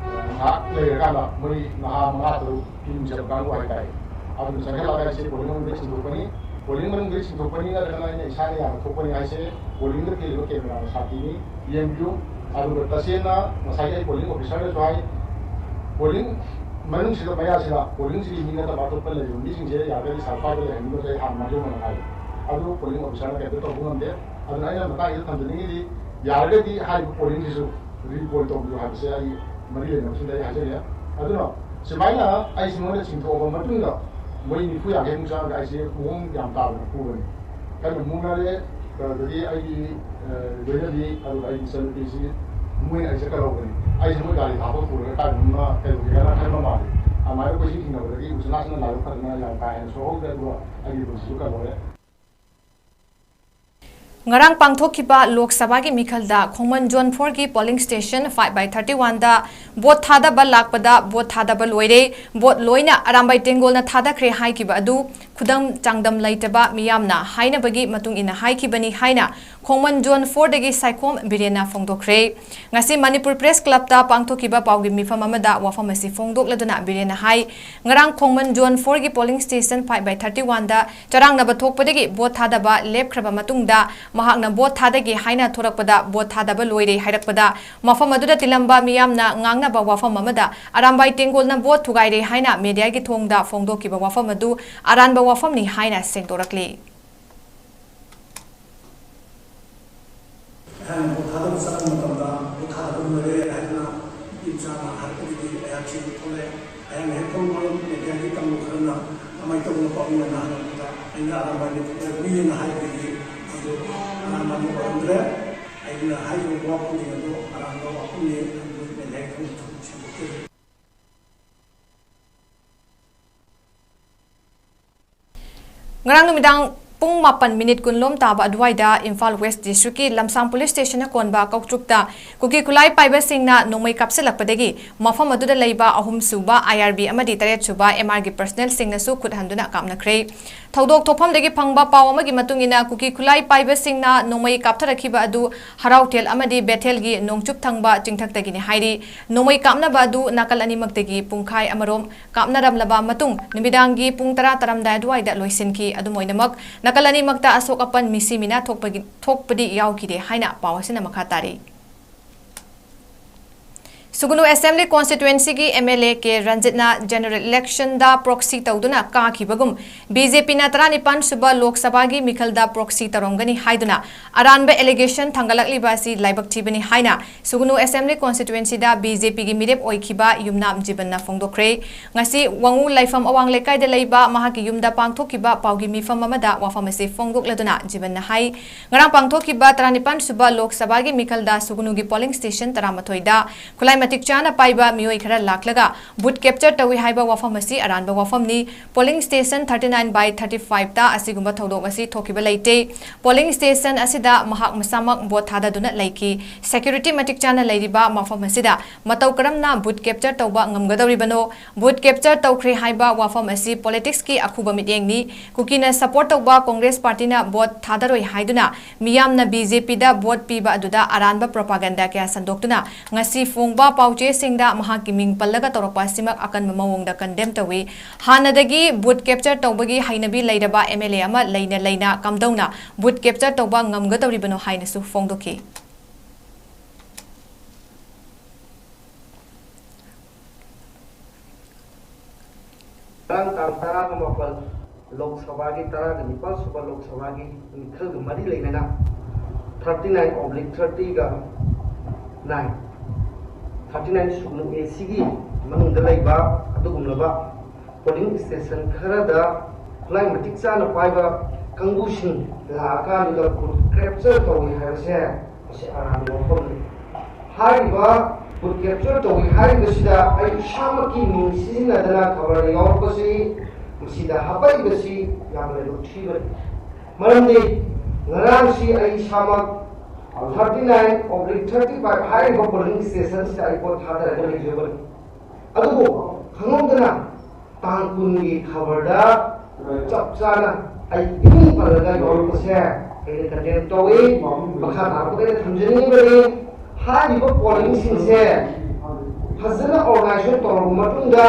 ꯑ, ꯉꯥꯏꯍꯥꯛ ꯂꯩꯔꯀꯥꯟꯗ ꯃꯣꯏ ꯅꯍꯥ ꯃꯉꯥ ꯇꯔꯨꯛ ꯀꯤꯝ ꯆꯠꯄ ꯀꯥꯡꯕꯨ ꯍꯥꯏꯇꯥꯔꯦ꯫ ꯑꯗꯨꯅ ꯆꯪꯁꯤꯜꯂꯒ ꯑꯩꯁꯦ polling ꯃꯅꯨꯡꯗ ꯆꯤꯡꯊꯣꯛꯄꯅꯤ꯫ Polling ꯃꯅꯨꯡꯗ ꯆꯤꯡꯊꯣꯛꯄꯅꯤ ꯅꯠꯇ꯭ꯔꯒꯅ ꯑꯩꯅ ꯏꯁꯥꯅ ꯌꯥꯅ ꯊꯣꯛꯄꯅꯤ ꯍꯥꯏꯁꯦ polling cameraꯅ ꯁꯥꯈꯤꯅꯤ, ꯌꯦꯡꯕꯤꯌꯨ꯫ ꯑꯗꯨꯒ ꯇꯁꯦꯡꯅ ꯉꯁꯥꯏꯒꯤ ꯑꯩ polling officerꯅꯁꯨ ꯍꯥꯏ, polling ꯃꯅꯨꯡꯁꯤꯗ, ꯃꯌꯥꯁꯤꯗ pollingꯁꯤꯒꯤ ꯃꯤ ꯅꯠꯇꯕ ꯑꯇꯣꯞꯄ ꯂꯩꯔꯤꯕ ꯃꯤꯁꯤꯡꯁꯦ ꯌꯥꯔꯒꯗꯤ ꯁꯥꯏꯠ ꯐꯥꯏꯗ ꯂꯩꯍꯟꯕꯤꯕꯁꯦ ꯑꯩ ꯍꯥꯟꯅ ꯃꯥꯡꯖꯧꯅꯅ ꯍꯥꯏ꯫ ꯑꯗꯨ polling officerꯅ ꯀꯩꯝꯇ ꯇꯧꯕ ꯉꯝꯗꯦ꯫ ꯑꯗꯨꯅ ꯑꯩꯅ ꯃꯇꯥꯡꯁꯤꯗ ꯊꯝꯖꯅꯤꯡꯉꯤꯗꯤ, ꯌꯥꯔꯒꯗꯤ ꯍꯥꯏꯔꯤꯕ pollingꯁꯤꯁꯨ repoll ꯇꯧꯕꯤꯌꯨ ꯍꯥꯏꯕꯁꯦ ꯑꯩ ꯃꯔꯤ ꯂꯩꯅꯕꯁꯤꯡꯗ ꯑꯩ ꯍꯥꯏꯖꯒꯦ꯫ ꯑꯗꯨꯅ ꯁꯨꯃꯥꯏꯅ ꯑꯩꯁꯤ ꯃꯣꯏꯅ ꯆꯤꯡꯊꯣꯛꯑꯕ ꯃꯇꯨꯡꯗ ꯃꯣꯏ ꯅꯤꯐꯨ ꯌꯥꯡꯈꯩꯃꯨꯛ ꯆꯪꯉꯒ ꯑꯩꯁꯦ ꯃꯑꯣꯡ ꯌꯥꯝ ꯇꯥꯗꯅ ꯐꯨꯕꯅꯤ꯫ ꯀꯟꯅ ꯃꯨꯛꯅꯔꯦ꯫ ꯑꯗꯨꯗꯒꯤ ꯑꯩꯒꯤ, ꯑ, ꯂꯣꯏꯅꯕꯤ, ꯑꯗꯨꯒ ꯑꯩꯒꯤ ꯏꯆꯟꯅꯨꯄꯤꯁꯤ ꯃꯣꯏꯅ ꯑꯩꯁꯦ ꯀꯜꯍꯧꯕꯅꯤ꯫ ꯑꯩꯁꯦ ꯃꯣꯏ ꯒꯥꯔꯤ ꯍꯥꯞꯄ ꯄꯨꯔꯒ ꯀꯥꯏꯗꯅꯣꯃ ꯀꯩꯗꯧꯒꯦꯅ ꯈꯟꯕ ꯃꯥꯜꯂꯤ꯫ ꯑꯗꯨꯃꯥꯏꯅ ꯀꯣꯏꯊꯤ ꯊꯤꯅꯕꯗꯒꯤ ꯎꯆꯤꯟ ꯅꯥꯆꯤꯟꯅ ꯂꯥꯏꯕꯛ ꯐꯗꯅ ꯌꯥꯝ ꯀꯥ ꯍꯦꯟꯅ ꯁꯣꯛꯍꯧꯗ꯭ꯔꯦ, ꯑꯗꯨꯒ ꯑꯩꯒꯤ ꯄꯨꯟꯁꯤꯁꯨ ꯀꯜꯍꯧꯔꯦ꯫ ꯉꯔꯥꯡ ꯄꯥꯡꯊꯣꯛꯈꯤꯕ ꯂꯣꯛ ꯁꯚꯥꯒꯤ ꯃꯤꯈꯜꯗ ꯈꯣꯡꯃꯟ Zone fourꯒꯤ polling station five by thirty oneꯗ ꯚꯣꯠ ꯊꯥꯗꯕ ꯂꯥꯛꯄꯗ ꯚꯣꯠ ꯊꯥꯗꯕ ꯂꯣꯏꯔꯦ, ꯚꯣꯠ ꯂꯣꯏꯅ ꯑꯔꯥꯝꯕꯥꯏ ꯇꯦꯡꯒꯣꯜꯅ ꯊꯥꯗꯈ꯭ꯔꯦ ꯍꯥꯏꯈꯤꯕ ꯑꯗꯨ ꯈꯨꯗꯝ ꯆꯥꯡꯗꯝ ꯂꯩꯇꯕ ꯃꯤꯌꯥꯝꯅ ꯍꯥꯏꯅꯕꯒꯤ ꯃꯇꯨꯡ ꯏꯟꯅ ꯍꯥꯏꯈꯤꯕꯅꯤ ꯍꯥꯏꯅ ꯈꯣꯡꯃꯟ Zone fourꯗꯒꯤ ꯁꯥꯏꯈꯣꯝ ꯕꯤꯔꯦꯟꯅ ꯐꯣꯡꯗꯣꯛꯈ꯭ꯔꯦ꯫ ꯉꯁꯤ ꯃꯅꯤꯄꯨꯔ Press Clubꯇ ꯄꯥꯡꯊꯣꯛꯈꯤꯕ ꯄꯥꯎꯒꯤ ꯃꯤꯐꯝ ꯑꯃꯗ ꯋꯥꯐꯝ ꯑꯁꯤ ꯐꯣꯡꯗꯣꯛꯂꯗꯨꯅ ꯕꯤꯔꯦꯟꯅ ꯍꯥꯏ, ꯉꯔꯥꯡ ꯈꯣꯡꯃꯟ Zone fourꯒꯤ polling station five by thirty oneꯗ ꯆꯔꯥꯡꯅꯕ ꯊꯣꯛꯄꯗꯒꯤ ꯚꯣꯠ ꯊꯥꯗꯕ ꯂꯦꯞꯈ꯭ꯔꯕ ꯃꯇꯨꯡꯗ ꯃꯍꯥꯛꯅ ꯚꯣꯠ ꯊꯥꯗꯒꯦ ꯍꯥꯏꯅ ꯊꯣꯔꯛꯄꯗ ꯚꯣꯠ ꯊꯥꯗꯕ ꯂꯣꯏꯔꯦ ꯍꯥꯏꯔꯛꯄꯗ ꯃꯐꯝ ꯑꯗꯨꯗ ꯇꯤꯜꯂꯝꯕ ꯃꯤꯌꯥꯝꯅ ꯉꯥꯡꯅꯕ ꯋꯥꯐꯝ ꯑꯃꯗ ꯑꯔꯥꯝꯕꯥꯏ ꯇꯦꯡꯒꯣꯜꯅ ꯚꯣꯠ ꯊꯨꯒꯥꯏꯔꯦ ꯍꯥꯏꯅ mediaꯒꯤ ꯊꯣꯡꯗ ꯐꯣꯡꯗꯣꯛꯈꯤꯕ ꯋꯥꯐꯝ ꯑꯗꯨ ꯑꯔꯥꯟꯕ ꯋꯥꯐꯝꯅꯤ ꯍꯥꯏꯅ ꯁꯦꯡꯗꯣꯔꯛꯂꯤ꯫ ꯑꯩꯍꯥꯛꯅ ꯚꯣꯠ ꯊꯥꯗꯕ ꯆꯠꯄ ꯃꯇꯝꯗ ꯚꯣꯠ ꯊꯥꯗꯕ ꯂꯣꯏꯔꯦ ꯍꯥꯏꯗꯨꯅ ꯅꯨꯄꯤ ꯃꯆꯥꯅ ꯍꯥꯏꯔꯛꯄꯗꯒꯤ ꯑꯩꯍꯥꯛꯁꯤ ꯊꯣꯛꯂꯛꯑꯦ꯫ ꯑꯩꯍꯥꯛꯅ ꯍꯦꯛ ꯊꯣꯛꯂꯛꯄꯒ mediaꯒꯤ ꯀꯥꯡꯕꯨ ꯈꯔꯅ ꯀꯃꯥꯏꯅ ꯇꯧꯕꯅꯣ ꯄꯥꯎꯃꯤꯅ ꯍꯪꯉꯛꯄꯗ ꯑꯩꯅ ꯑꯔꯥꯝꯕꯥꯏꯅ ꯊꯣꯛꯂꯛꯄꯅꯤꯅ ꯍꯥꯏꯕꯗꯒꯤ ꯑꯗꯨ ꯑꯔꯥꯟꯕ ꯑꯣꯏꯔꯝꯗ꯭ꯔꯦ꯫ ꯑꯩꯅ ꯍꯥꯏꯔꯤꯕ ꯋꯥꯐꯝꯁꯤꯡ ꯑꯗꯨ ꯑꯔꯥꯟꯕ ꯋꯥꯐꯝꯅꯤ꯫ ꯑꯗꯨ mediaꯒꯤ ꯈꯪꯕ ꯊꯕꯛ ꯁꯦꯝꯗꯣꯛꯆꯔꯤ꯫ ꯉꯔꯥꯡ ꯅꯨꯃꯤꯗꯥꯡ ꯄꯨꯡ ꯃꯥꯄꯟ ꯃꯤꯅꯤꯠ ꯀꯨꯟ ꯂꯣꯝ ꯇꯥꯕ ꯑꯗꯨꯋꯥꯏꯗ ꯏꯝꯐꯥꯜ ꯋꯦꯁ ꯗꯤꯁꯇ꯭ꯔꯤꯛꯀꯤ ꯂꯝꯁꯥꯡ ꯄꯨꯂꯤꯁ ꯁ꯭ꯇꯦꯁꯟꯅ ꯀꯣꯟꯕ ꯀꯧꯇ꯭ꯔꯨꯛꯇ ꯀꯨꯀꯤ ꯈꯨꯠꯂꯥꯏ ꯄꯥꯏꯕꯁꯤꯡꯅ ꯅꯣꯡꯃꯩ ꯀꯥꯞꯁꯤꯜꯂꯛꯄꯗꯒꯤ ꯃꯐꯝ ꯑꯗꯨꯗ ꯂꯩꯕ ꯑꯍꯨꯝ ꯁꯨꯕ ꯑꯥꯏ ꯑꯥꯔ ꯕꯤ ꯑꯃꯗꯤ ꯇꯔꯦꯠ ꯁꯨꯕ ꯑꯦꯝ ꯑꯥꯔꯒꯤ ꯄꯔꯁꯅꯦꯜꯁꯤꯡꯅꯁꯨ ꯈꯨꯠ ꯍꯟꯗꯨꯅ ꯀꯥꯞꯅꯈ꯭ꯔꯦ꯫ ꯊꯧꯗꯣꯛ ꯊꯣꯛꯐꯝꯗꯒꯤ ꯐꯪꯕ ꯄꯥꯎ ꯑꯃꯒꯤ ꯃꯇꯨꯡ ꯏꯟꯅ, ꯀꯨꯀꯤ ꯈꯨꯠꯂꯥꯏ ꯄꯥꯏꯕꯁꯤꯡꯅ ꯅꯣꯡꯃꯩ ꯀꯥꯞꯊꯔꯛꯈꯤꯕ ꯑꯗꯨ ꯍꯔꯥꯎꯊꯦꯜ ꯑꯃꯗꯤ ꯕꯦꯊꯦꯜꯒꯤ ꯅꯣꯡꯆꯨꯞ ꯊꯪꯕ ꯆꯤꯡꯊꯛꯇꯒꯤꯅꯤ ꯍꯥꯏꯔꯤ꯫ ꯅꯣꯡꯃꯩ ꯀꯥꯞꯅꯕ ꯑꯗꯨ ꯅꯥꯀꯜ ꯑꯅꯤꯃꯛꯇꯒꯤ ꯄꯨꯡꯈꯥꯏ ꯑꯃꯔꯣꯝ ꯀꯥꯞꯅꯔꯝꯂꯕ ꯃꯇꯨꯡ, ꯅꯨꯃꯤꯗꯥꯡꯒꯤ ꯄꯨꯡ ꯇꯔꯥ ꯇꯥꯔꯝꯗꯥꯏ ꯑꯗꯨꯋꯥꯏꯗ ꯂꯣꯏꯁꯤꯟꯈꯤ꯫ ꯑꯗꯨꯝ ꯑꯣꯏꯅꯃꯛ, ꯅꯥꯀꯜ ꯑꯅꯤꯃꯛꯇ ꯑꯁꯣꯛ ꯑꯄꯟ ꯃꯤꯁꯤ ꯃꯤꯅꯥ ꯊꯣꯛꯄꯒꯤ, ꯊꯣꯛꯄꯗꯤ ꯌꯥꯎꯈꯤꯗꯦ ꯍꯥꯏꯅ ꯄꯥꯎ ꯑꯁꯤꯅ ꯃꯈꯥ ꯇꯥꯔꯤ꯫ ꯁꯨꯒꯅꯨ ꯑꯦꯁꯦꯝꯕ꯭ꯂꯤ ꯀꯣꯟꯁꯇꯤꯇ꯭ꯋꯦꯟꯁꯤꯒꯤ ꯑꯦꯝ ꯑꯦꯜ ꯑꯦ ꯀꯦ ꯔꯟꯖꯤꯠꯅ ꯖꯦꯅꯔꯦꯜ ꯏꯂꯦꯛꯁꯟꯗ ꯄ꯭ꯔꯣꯛꯁꯤ ꯇꯧꯗꯨꯅ ꯀꯥꯈꯤꯕꯒꯨꯝ, ꯕꯤ ꯖꯦ ꯄꯤꯅ ꯇꯔꯥꯅꯤꯄꯥꯟ ꯁꯨꯕ ꯂꯣꯛ ꯁꯚꯥꯒꯤ ꯃꯤꯈꯜꯗ ꯄ꯭ꯔꯣꯛꯁꯤ ꯇꯧꯔꯝꯒꯅꯤ ꯍꯥꯏꯗꯨꯅ ꯑꯔꯥꯟꯕ ꯑꯦꯂꯤꯒꯦꯁꯟ ꯊꯥꯡꯒꯠꯂꯛꯂꯤꯕ ꯑꯁꯤ ꯂꯥꯏꯕꯛ ꯊꯤꯕꯅꯤ ꯍꯥꯏꯅ ꯁꯨꯒꯅꯨ ꯑꯦꯁꯦꯝꯕ꯭ꯂꯤ ꯀꯣꯟꯁꯇꯤꯇ꯭ꯋꯦꯟꯁꯤꯗ ꯕꯤ ꯖꯦ ꯄꯤꯒꯤ ꯃꯤꯔꯦꯞ ꯑꯣꯏꯈꯤꯕ ꯌꯨꯝꯅꯥꯝ ꯖꯤꯕꯟꯅ ꯐꯣꯡꯗꯣꯛꯈ꯭ꯔꯦ꯫ ꯉꯁꯤ ꯋꯥꯉꯨ ꯂꯥꯏꯐꯝ ꯑꯋꯥꯡ ꯂꯩꯀꯥꯏꯗ ꯂꯩꯕ ꯃꯍꯥꯛꯀꯤ ꯌꯨꯝꯗ ꯄꯥꯡꯊꯣꯛꯈꯤꯕ ꯄꯥꯎꯒꯤ ꯃꯤꯐꯝ ꯑꯃꯗ ꯋꯥꯐꯝ ꯑꯁꯤ ꯐꯣꯡꯗꯣꯛꯂꯗꯨꯅ ꯖꯤꯕꯟꯅ ꯍꯥꯏ, ꯉꯔꯥꯡ ꯄꯥꯡꯊꯣꯛꯈꯤꯕ ꯇꯔꯥꯅꯤꯄꯥꯟ ꯁꯨꯕ ꯂꯣꯛ ꯁꯚꯥꯒꯤ ꯃꯤꯈꯜꯗ ꯁꯨꯒꯅꯨꯒꯤ ꯄꯣꯂꯤꯡ ꯁ꯭ꯇꯦꯁꯟ ꯇꯔꯥꯃꯥꯊꯣꯏꯗ ꯈꯨꯠꯂꯥꯏ ꯃꯇꯤꯛ ꯆꯥꯅ ꯄꯥꯏꯕ ꯃꯤꯑꯣꯏ ꯈꯔ ꯂꯥꯛꯂꯒ ꯚꯣꯠ ꯀꯦꯞꯆꯔ ꯇꯧꯏ ꯍꯥꯏꯕ ꯋꯥꯐꯝ ꯑꯁꯤ ꯑꯔꯥꯟꯕ ꯋꯥꯐꯝꯅꯤ꯫ Polling station thirty nine by thirty five ꯇ ꯑꯁꯤꯒꯨꯝꯕ ꯊꯧꯗꯣꯛ ꯑꯁꯤ ꯊꯣꯛꯈꯤꯕ ꯂꯩꯇꯦ꯫ ꯄꯣꯂꯤꯡ ꯁ꯭ꯇꯦꯁꯟ ꯑꯁꯤꯗ ꯃꯍꯥꯛ ꯃꯁꯥꯃꯛ ꯚꯣꯠ ꯊꯥꯗꯗꯨꯅ ꯂꯩꯈꯤ꯫ ꯁꯦꯀ꯭ꯌꯨꯔꯤꯇꯤ ꯃꯇꯤꯛ ꯆꯥꯅ ꯂꯩꯔꯤꯕ ꯃꯐꯝ ꯑꯁꯤꯗ ꯃꯇꯧ ꯀꯔꯝꯅ ꯚꯣꯠ ꯀꯦꯞꯆꯔ ꯇꯧꯕ ꯉꯝꯒꯗꯧꯔꯤꯕꯅꯣ? ꯚꯣꯠ ꯀꯦꯞꯆꯔ ꯇꯧꯈ꯭ꯔꯦ ꯍꯥꯏꯕ ꯋꯥꯐꯝ ꯑꯁꯤ ꯄꯣꯂꯤꯇꯤꯛꯁꯀꯤ ꯑꯈꯨꯕ ꯃꯤꯠꯌꯦꯡꯅꯤ꯫ ꯀꯨꯀꯤꯅ ꯁꯄꯣꯔꯠ ꯇꯧꯕ ꯀꯣꯡꯒ꯭ꯔꯦꯁ ꯄꯥꯔꯇꯤꯅ ꯚꯣꯠ ꯊꯥꯗꯔꯣꯏ ꯍꯥꯏꯗꯨꯅ ꯃꯤꯌꯥꯝꯅ ꯕꯤ ꯖꯦ ꯄꯤꯗ ꯚꯣꯠ ꯄꯤꯕ ꯑꯗꯨꯗ ꯑꯔꯥꯟꯕ ꯄ꯭ꯔꯣꯄꯥꯒꯦꯟꯗꯥ ꯀꯌꯥ ꯁꯟꯗꯣꯛꯇꯨꯅ ꯉꯁꯤ ꯐꯣꯡꯕ ꯄꯥꯎꯆꯦꯁꯤꯡꯗ ꯃꯍꯥꯛꯀꯤ ꯃꯤꯡ ꯄꯜꯂꯒ ꯇꯧꯔꯛꯄ ꯑꯁꯤꯃꯛ ꯑꯀꯟꯕ ꯃꯑꯣꯡꯗ ꯀꯟꯗꯦꯝ ꯇꯧꯏ꯫ ꯍꯥꯟꯅꯗꯒꯤ ꯚꯣꯠ ꯀꯦꯞꯆꯔ ꯇꯧꯕꯒꯤ ꯍꯩꯅꯕꯤ ꯂꯩꯔꯕ ꯑꯦꯝ ꯑꯦꯜ ꯑꯦ ꯑꯃ ꯂꯩꯅ ꯂꯩꯅ ꯀꯝꯗꯧꯅ ꯚꯣꯠ ꯀꯦꯞꯆꯔ ꯇꯧꯕ ꯉꯝꯒꯗꯧꯔꯤꯕꯅꯣ ꯍꯥꯏꯅꯁꯨ ꯐꯣꯡꯗꯣꯛꯈꯤ꯫ ꯉꯔꯥꯡ ꯇꯥꯡ ꯇꯔꯥꯒ ꯃꯥꯄꯜ, ꯂꯣꯛ ꯁꯚꯥꯒꯤ ꯇꯔꯥꯒ ꯅꯤꯄꯥꯜ ꯁꯨꯕ ꯂꯣꯛ ꯁꯚꯥꯒꯤ ꯃꯤꯈꯜꯒ ꯃꯔꯤ ꯂꯩꯅꯅ thirty nine oblique thirty ꯒ nine, thirty nine ꯁꯨꯒꯅꯨ ꯑꯦ ꯁꯤꯒꯤ ꯃꯅꯨꯡꯗ ꯂꯩꯕ ꯑꯗꯨꯒꯨꯝꯂꯕ ꯄꯣꯂꯤꯡ ꯁ꯭ꯇꯦꯁꯟ ꯈꯔꯗ ꯈꯨꯠꯂꯥꯏ ꯃꯇꯤꯛ ꯆꯥꯅ ꯄꯥꯏꯕ ꯀꯥꯡꯕꯨꯁꯤꯡ ꯂꯥꯛꯑꯀꯥꯟꯗꯨꯗ ꯚꯣꯠ ꯀꯦꯞꯆꯔ ꯇꯧꯏ ꯍꯥꯏꯕꯁꯦ ꯃꯁꯤ ꯑꯔꯥꯟꯕ ꯋꯥꯐꯝꯅꯤ꯫ ꯍꯥꯏꯔꯤꯕ ꯚꯣꯠ ꯀꯦꯞꯆꯔ ꯇꯧꯏ ꯍꯥꯏꯔꯤꯕꯁꯤꯗ ꯑꯩ ꯏꯁꯥꯃꯛꯀꯤ ꯃꯤꯡ ꯁꯤꯖꯤꯟꯅꯗꯅ ꯈꯕꯔꯗ ꯌꯥꯎꯔꯛꯄꯁꯤ ꯃꯁꯤꯗ ꯍꯥꯞꯄꯛꯏꯕꯁꯤ ꯌꯥꯝꯅ ꯂꯨꯊꯤꯕꯅꯤ꯫ ꯃꯔꯝꯗꯤ ꯉꯔꯥꯡꯁꯤ ꯑꯩ ꯏꯁꯥꯃꯛ thirty nine oblique thirty five ꯍꯥꯏꯔꯤꯕ polling stationꯁꯤꯗ ꯑꯩ ꯚꯣꯠ ꯊꯥꯗꯔꯒ ꯂꯩꯖꯕꯅꯤ꯫ ꯑꯗꯨꯕꯨ ꯈꯪꯍꯧꯗꯅ ꯇꯥꯡ ꯀꯨꯟꯒꯤ ꯈꯕꯔꯗ ꯆꯞ ꯆꯥꯅ ꯑꯩ ꯏꯃꯤꯡ ꯄꯜꯂꯒ ꯌꯥꯎꯔꯛꯄꯁꯦ ꯑꯩꯅ condemn ꯇꯧꯏ꯫ ꯃꯈꯥ ꯇꯥꯔꯛꯄꯗ ꯑꯩꯅ ꯊꯝꯖꯅꯤꯡꯉꯤꯕꯗꯤ ꯍꯥꯏꯔꯤꯕ pollingꯁꯤꯡꯁꯦ ꯐꯖꯅ organization ꯇꯧꯔꯕ ꯃꯇꯨꯡꯗ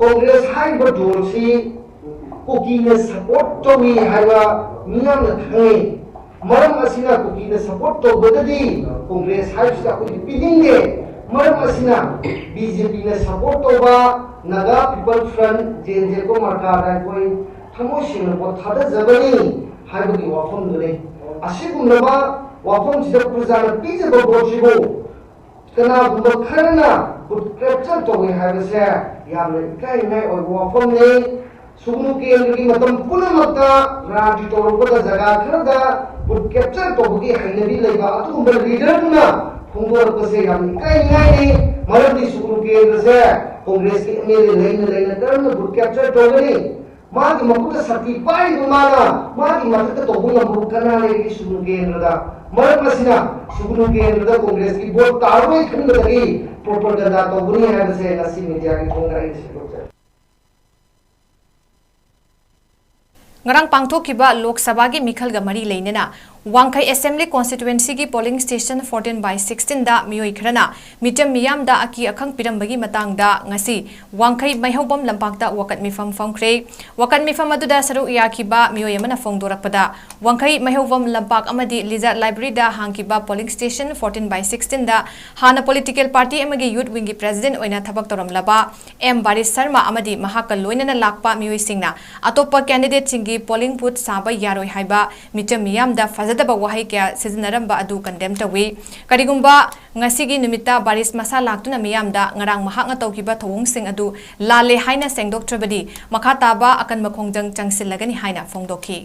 Congress ꯍꯥꯏꯔꯤꯕ ꯗꯣꯜꯁꯤ ꯀꯨꯀꯤꯅ support ꯇꯧꯏ ꯍꯥꯏꯕ ꯃꯤꯌꯥꯝꯅ ꯈꯪꯉꯤ꯫ ꯃꯔꯝ ꯑꯁꯤꯅ ꯀꯨꯀꯤꯅ support ꯇꯧꯕꯗꯗꯤ Congress ꯍꯥꯏꯕꯁꯤꯗ ꯑꯩꯈꯣꯏꯗꯤ ꯄꯤꯅꯤꯡꯗꯦ꯫ ꯃꯔꯝ ꯑꯁꯤꯅ BJPꯅ support ꯇꯧꯕ Naga People Front, J N J ꯀꯣ ꯃꯔꯀꯥꯗ ꯑꯩꯈꯣꯏ ꯊꯃꯣꯏ ꯁꯦꯡꯅ ꯚꯣꯠ ꯊꯥꯗꯖꯕꯅꯤ ꯍꯥꯏꯕꯒꯤ ꯋꯥꯐꯝꯗꯨꯅꯤ꯫ ꯑꯁꯤꯒꯨꯝꯂꯕ ꯋꯥꯐꯝꯁꯤꯗ ꯄ꯭ꯔꯖꯥꯅ ꯄꯤꯖꯕ ꯚꯣꯠꯁꯤꯕꯨ ꯀꯅꯥꯒꯨꯝꯕ ꯈꯔꯅ vote capture ꯇꯧꯏ ꯍꯥꯏꯕꯁꯦ ꯌꯥꯝꯅ ꯏꯀꯥꯏꯅꯤꯡꯉꯥꯏ ꯑꯣꯏꯕ ꯋꯥꯐꯝꯅꯤ꯫ ꯁꯨꯒꯅꯨ ꯀꯦꯟꯗ꯭ꯔꯒꯤ ꯃꯇꯝ ꯄꯨꯝꯅꯃꯛꯇ ꯔꯥꯖꯅꯤꯇꯤ ꯇꯧꯔꯛꯄꯗ ꯖꯒꯥ ꯈꯔꯗ vote capture ꯇꯧꯕꯒꯤ ꯍꯩꯅꯕꯤ ꯂꯩꯕ ꯑꯗꯨꯒꯨꯝꯕ leaderꯗꯨꯅ ꯐꯣꯡꯗꯣꯔꯛꯄꯁꯦ ꯌꯥꯝꯅ ꯏꯀꯥꯏꯅꯤꯡꯉꯥꯏꯅꯤ꯫ ꯃꯔꯝꯗꯤ ꯁꯨꯒꯅꯨ ꯀꯦꯟꯗ꯭ꯔꯁꯦ Congressꯀꯤ MLA ꯂꯩꯅ ꯂꯩꯅ ꯀꯔꯝꯅ vote capture ꯇꯧꯒꯅꯤ? ꯃꯥꯒꯤ ꯃꯈꯨꯠꯇ ꯁꯛꯇꯤ ꯄꯥꯏꯔꯤꯕ ꯃꯥꯅ ꯃꯥꯒꯤ ꯃꯊꯛꯇ ꯇꯧꯕ ꯉꯝꯕꯕꯨ ꯀꯅꯥ ꯂꯩꯔꯤꯒꯦ ꯁꯨꯒꯅꯨ ꯀꯦꯟꯗ꯭ꯔꯗ? ꯃꯔꯝ ꯑꯁꯤꯅ ꯁꯨꯒꯅꯨ ꯀꯦꯟꯗ꯭ꯔꯗ Congressꯀꯤ vote ꯇꯥꯔꯔꯣꯏ ꯈꯟꯕꯗꯒꯤ propaganda ꯇꯧꯕꯅꯤ ꯍꯥꯏꯕꯁꯦ ꯉꯁꯤ mediaꯒꯤ ꯊꯣꯡꯗ ꯑꯩꯅ ꯁꯟꯗꯣꯛꯆꯔꯤ꯫ ꯉꯔꯥꯡ ꯄꯥꯡꯊꯣꯛꯈꯤꯕ ꯂꯣꯛ ꯁꯚꯥꯒꯤ ꯃꯤꯈꯜꯒ ꯃꯔꯤ ꯂꯩꯅꯅ ꯋꯥꯡꯈꯩ Assembly Constituencyꯒꯤ polling station fourteen by sixteenꯗ ꯃꯤꯑꯣꯏ ꯈꯔꯅ ꯃꯤꯆꯝ ꯃꯤꯌꯥꯝꯗ ꯑꯀꯤ ꯑꯈꯪ ꯄꯤꯔꯝꯕꯒꯤ ꯃꯇꯥꯡꯗ ꯉꯁꯤ ꯋꯥꯡꯈꯩ ꯃꯩꯍꯧꯕꯝ ꯂꯝꯄꯥꯛꯇ ꯋꯥꯀꯠ ꯃꯤꯐꯝ ꯐꯝꯈ꯭ꯔꯦ꯫ ꯋꯥꯀꯠ ꯃꯤꯐꯝ ꯑꯗꯨꯗ ꯁꯔꯨꯛ ꯌꯥꯈꯤꯕ ꯃꯤꯑꯣꯏ ꯑꯃꯅ ꯐꯣꯡꯗꯣꯔꯛꯄꯗ, ꯋꯥꯡꯈꯩ ꯃꯩꯍꯧꯕꯝ ꯂꯝꯄꯥꯛ ꯑꯃꯗꯤ ꯂꯤꯖꯥ libraryꯗ ꯍꯥꯡꯈꯤꯕ polling station fourteen by sixteenꯗ ꯍꯥꯟꯅ political party ꯑꯃꯒꯤ youth wingꯒꯤ president ꯑꯣꯏꯅ ꯊꯕꯛ ꯇꯧꯔꯝꯂꯕ ꯑꯦꯝ ꯕꯥꯔꯤꯁ ꯁꯔꯃ ꯑꯃꯗꯤ ꯃꯍꯥꯛꯀ ꯂꯣꯏꯅꯅ ꯂꯥꯛꯄ ꯃꯤꯑꯣꯏꯁꯤꯡꯅ ꯑꯇꯣꯞꯄ candidateꯁꯤꯡꯒꯤ polling booth ꯁꯥꯕ ꯌꯥꯔꯣꯏ ꯍꯥꯏꯕ ꯃꯤꯆꯝ ꯃꯤꯌꯥꯝꯗ ꯐꯖꯗꯕ ꯋꯥꯍꯩ ꯀꯌꯥ ꯁꯤꯖꯤꯟꯅꯔꯝꯕ ꯑꯗꯨ condemn ꯇꯧꯏ꯫ ꯀꯔꯤꯒꯨꯝꯕ ꯉꯁꯤꯒꯤ ꯅꯨꯃꯤꯠꯇ ꯕꯥꯔꯤꯁ ꯃꯁꯥ ꯂꯥꯛꯇꯨꯅ ꯃꯤꯌꯥꯝꯗ ꯉꯔꯥꯡ ꯃꯍꯥꯛꯅ ꯇꯧꯈꯤꯕ ꯊꯧꯑꯣꯡꯁꯤꯡ ꯑꯗꯨ ꯂꯥꯜꯂꯦ ꯍꯥꯏꯅ ꯁꯦꯡꯗꯣꯛꯇ꯭ꯔꯕꯗꯤ ꯃꯈꯥ ꯇꯥꯕ ꯑꯀꯟꯕ ꯈꯣꯡꯖꯪ ꯆꯪꯁꯤꯜꯂꯒꯅꯤ ꯍꯥꯏꯅ ꯐꯣꯡꯗꯣꯛꯈꯤ꯫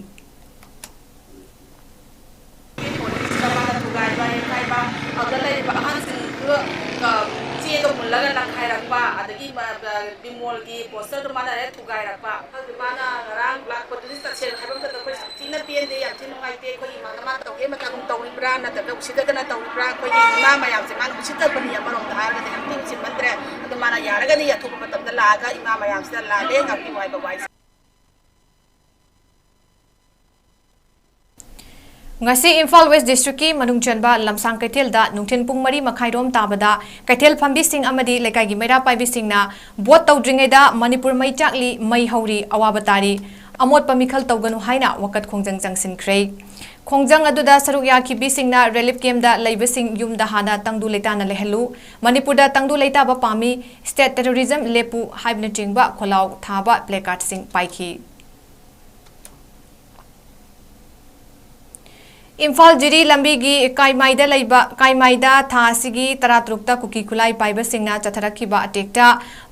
ꯄꯨꯂꯤꯁꯇ ꯃꯥꯅ ꯊꯨꯒꯥꯏꯕ, ꯌꯩꯈꯥꯏꯕ, ꯑꯗꯨꯗ ꯂꯩꯔꯤꯕ ꯑꯍꯟꯁꯤꯡꯗꯨ, ꯑ, ꯃꯨꯜꯂꯒ ꯂꯪꯈꯥꯏꯔꯛꯄ, ꯑꯗꯒꯤ ꯕꯤꯃꯣꯜꯒꯤ ꯄꯣꯁꯇꯔꯗꯨ ꯃꯥꯅ ꯍꯦꯛ ꯊꯨꯒꯥꯏꯔꯛꯄ꯫ ꯃꯥꯅ ꯉꯔꯥꯡ ꯂꯥꯛꯄꯗꯨꯗꯤ ꯇꯁꯦꯡꯅ ꯍꯥꯏꯕ ꯃꯇꯝꯗ ꯑꯩꯈꯣꯏ ꯌꯥꯝ ꯊꯤꯅ ꯄꯦꯟꯗꯦ, ꯌꯥꯝ ꯊꯤꯅ ꯅꯨꯡꯉꯥꯏꯇꯦ꯫ ꯑꯩꯈꯣꯏꯒꯤ ꯏꯃꯥꯅ ꯃꯥꯅ ꯇꯧꯒꯦ ꯃꯇꯥꯒꯨꯝ ꯇꯧꯔꯤꯕ꯭ꯔꯥ, ꯅꯠꯇ꯭ꯔꯒ ꯎꯁꯤꯠꯇꯗꯅ ꯇꯧꯔꯤꯕ꯭ꯔꯥ? ꯑꯩꯈꯣꯏꯒꯤ ꯏꯃꯥ ꯃꯌꯥꯝꯁꯦ ꯃꯥꯅ ꯎꯁꯤꯠꯇꯕꯅꯤ꯫ ꯑꯃꯔꯣꯝꯗ ꯍꯥꯏꯔꯒꯗꯤ ꯌꯥꯝ ꯊꯤꯅ ꯎꯁꯤꯠꯃꯟꯗ꯭ꯔꯦ꯫ ꯑꯗꯨ ꯃꯥꯅ ꯌꯥꯔꯒꯗꯤ ꯑꯊꯨꯕ ꯃꯇꯝꯗ ꯂꯥꯛꯑꯒ ꯏꯃꯥ ꯃꯌꯥꯝꯁꯤꯗ ꯂꯥꯜꯂꯦ, ꯉꯥꯛꯄꯤꯌꯨ ꯍꯥꯏꯕ ꯋꯥꯍꯩꯁꯦ꯫ ꯉꯁꯤ ꯏꯝꯐꯥꯜ ꯋꯦꯁ ꯗꯤꯁꯇ꯭ꯔꯤꯛꯀꯤ ꯃꯅꯨꯡ ꯆꯟꯕ ꯂꯝꯁꯥꯡ ꯀꯩꯊꯦꯜꯗ ꯅꯨꯡꯊꯤꯜ ꯄꯨꯡ ꯃꯔꯤ ꯃꯈꯥꯏꯔꯣꯝ ꯇꯥꯕꯗ ꯀꯩꯊꯦꯜ ꯐꯝꯕꯤꯁꯤꯡ ꯑꯃꯗꯤ ꯂꯩꯀꯥꯏꯒꯤ ꯃꯩꯔꯥ ꯄꯥꯏꯕꯤꯁꯤꯡꯅ ꯚꯣꯠ ꯇꯧꯗ꯭ꯔꯤꯉꯩꯗ ꯃꯅꯤꯄꯨꯔ ꯃꯩ ꯆꯥꯛꯂꯤ, ꯃꯩ ꯍꯧꯔꯤ, ꯑꯋꯥꯕ ꯇꯥꯔꯤ, ꯑꯃꯣꯠꯄ ꯃꯤꯈꯜ ꯇꯧꯒꯅꯨ ꯍꯥꯏꯅ ꯋꯥꯀꯠ ꯈꯣꯡꯖꯪ ꯆꯪꯁꯤꯟꯈ꯭ꯔꯦ꯫ ꯈꯣꯡꯖꯪ ꯑꯗꯨꯗ ꯁꯔꯨꯛ ꯌꯥꯈꯤꯕꯤꯁꯤꯡꯅ ꯔꯤꯂꯤꯐ ꯀꯦꯝꯞꯇ ꯂꯩꯕꯁꯤꯡ ꯌꯨꯝꯗ ꯍꯥꯟꯅ ꯇꯪꯗꯨ ꯂꯩꯇꯥꯅ ꯂꯩꯍꯜꯂꯨ, ꯃꯅꯤꯄꯨꯔꯗ ꯇꯪꯗꯨ ꯂꯩꯇꯥꯕ ꯄꯥꯝꯃꯤ, ꯁ꯭ꯇꯦꯠ ꯇꯦꯔꯣꯔꯤꯖꯝ ꯂꯦꯞꯄꯨ ꯍꯥꯏꯕꯅꯆꯤꯡꯕ ꯈꯣꯜꯂꯥꯎ ꯊꯥꯕ ꯄ꯭ꯂꯦꯀꯥꯔꯠꯁꯤꯡ ꯄꯥꯏꯈꯤ꯫ ꯏꯝꯐꯥꯜ ꯖꯤꯔꯤ ꯂꯝꯕꯤꯒꯤ ꯀꯥꯏꯃꯥꯏꯗ ꯂꯩꯕ, ꯀꯥꯏꯃꯥꯏꯗ ꯊꯥ ꯑꯁꯤꯒꯤ ꯇꯔꯥꯇꯔꯨꯛꯇ ꯀꯨꯀꯤ ꯈꯨꯠꯂꯥꯏ ꯄꯥꯏꯕꯁꯤꯡꯅ ꯆꯠꯊꯔꯛꯈꯤꯕ ꯑꯇꯦꯛꯇ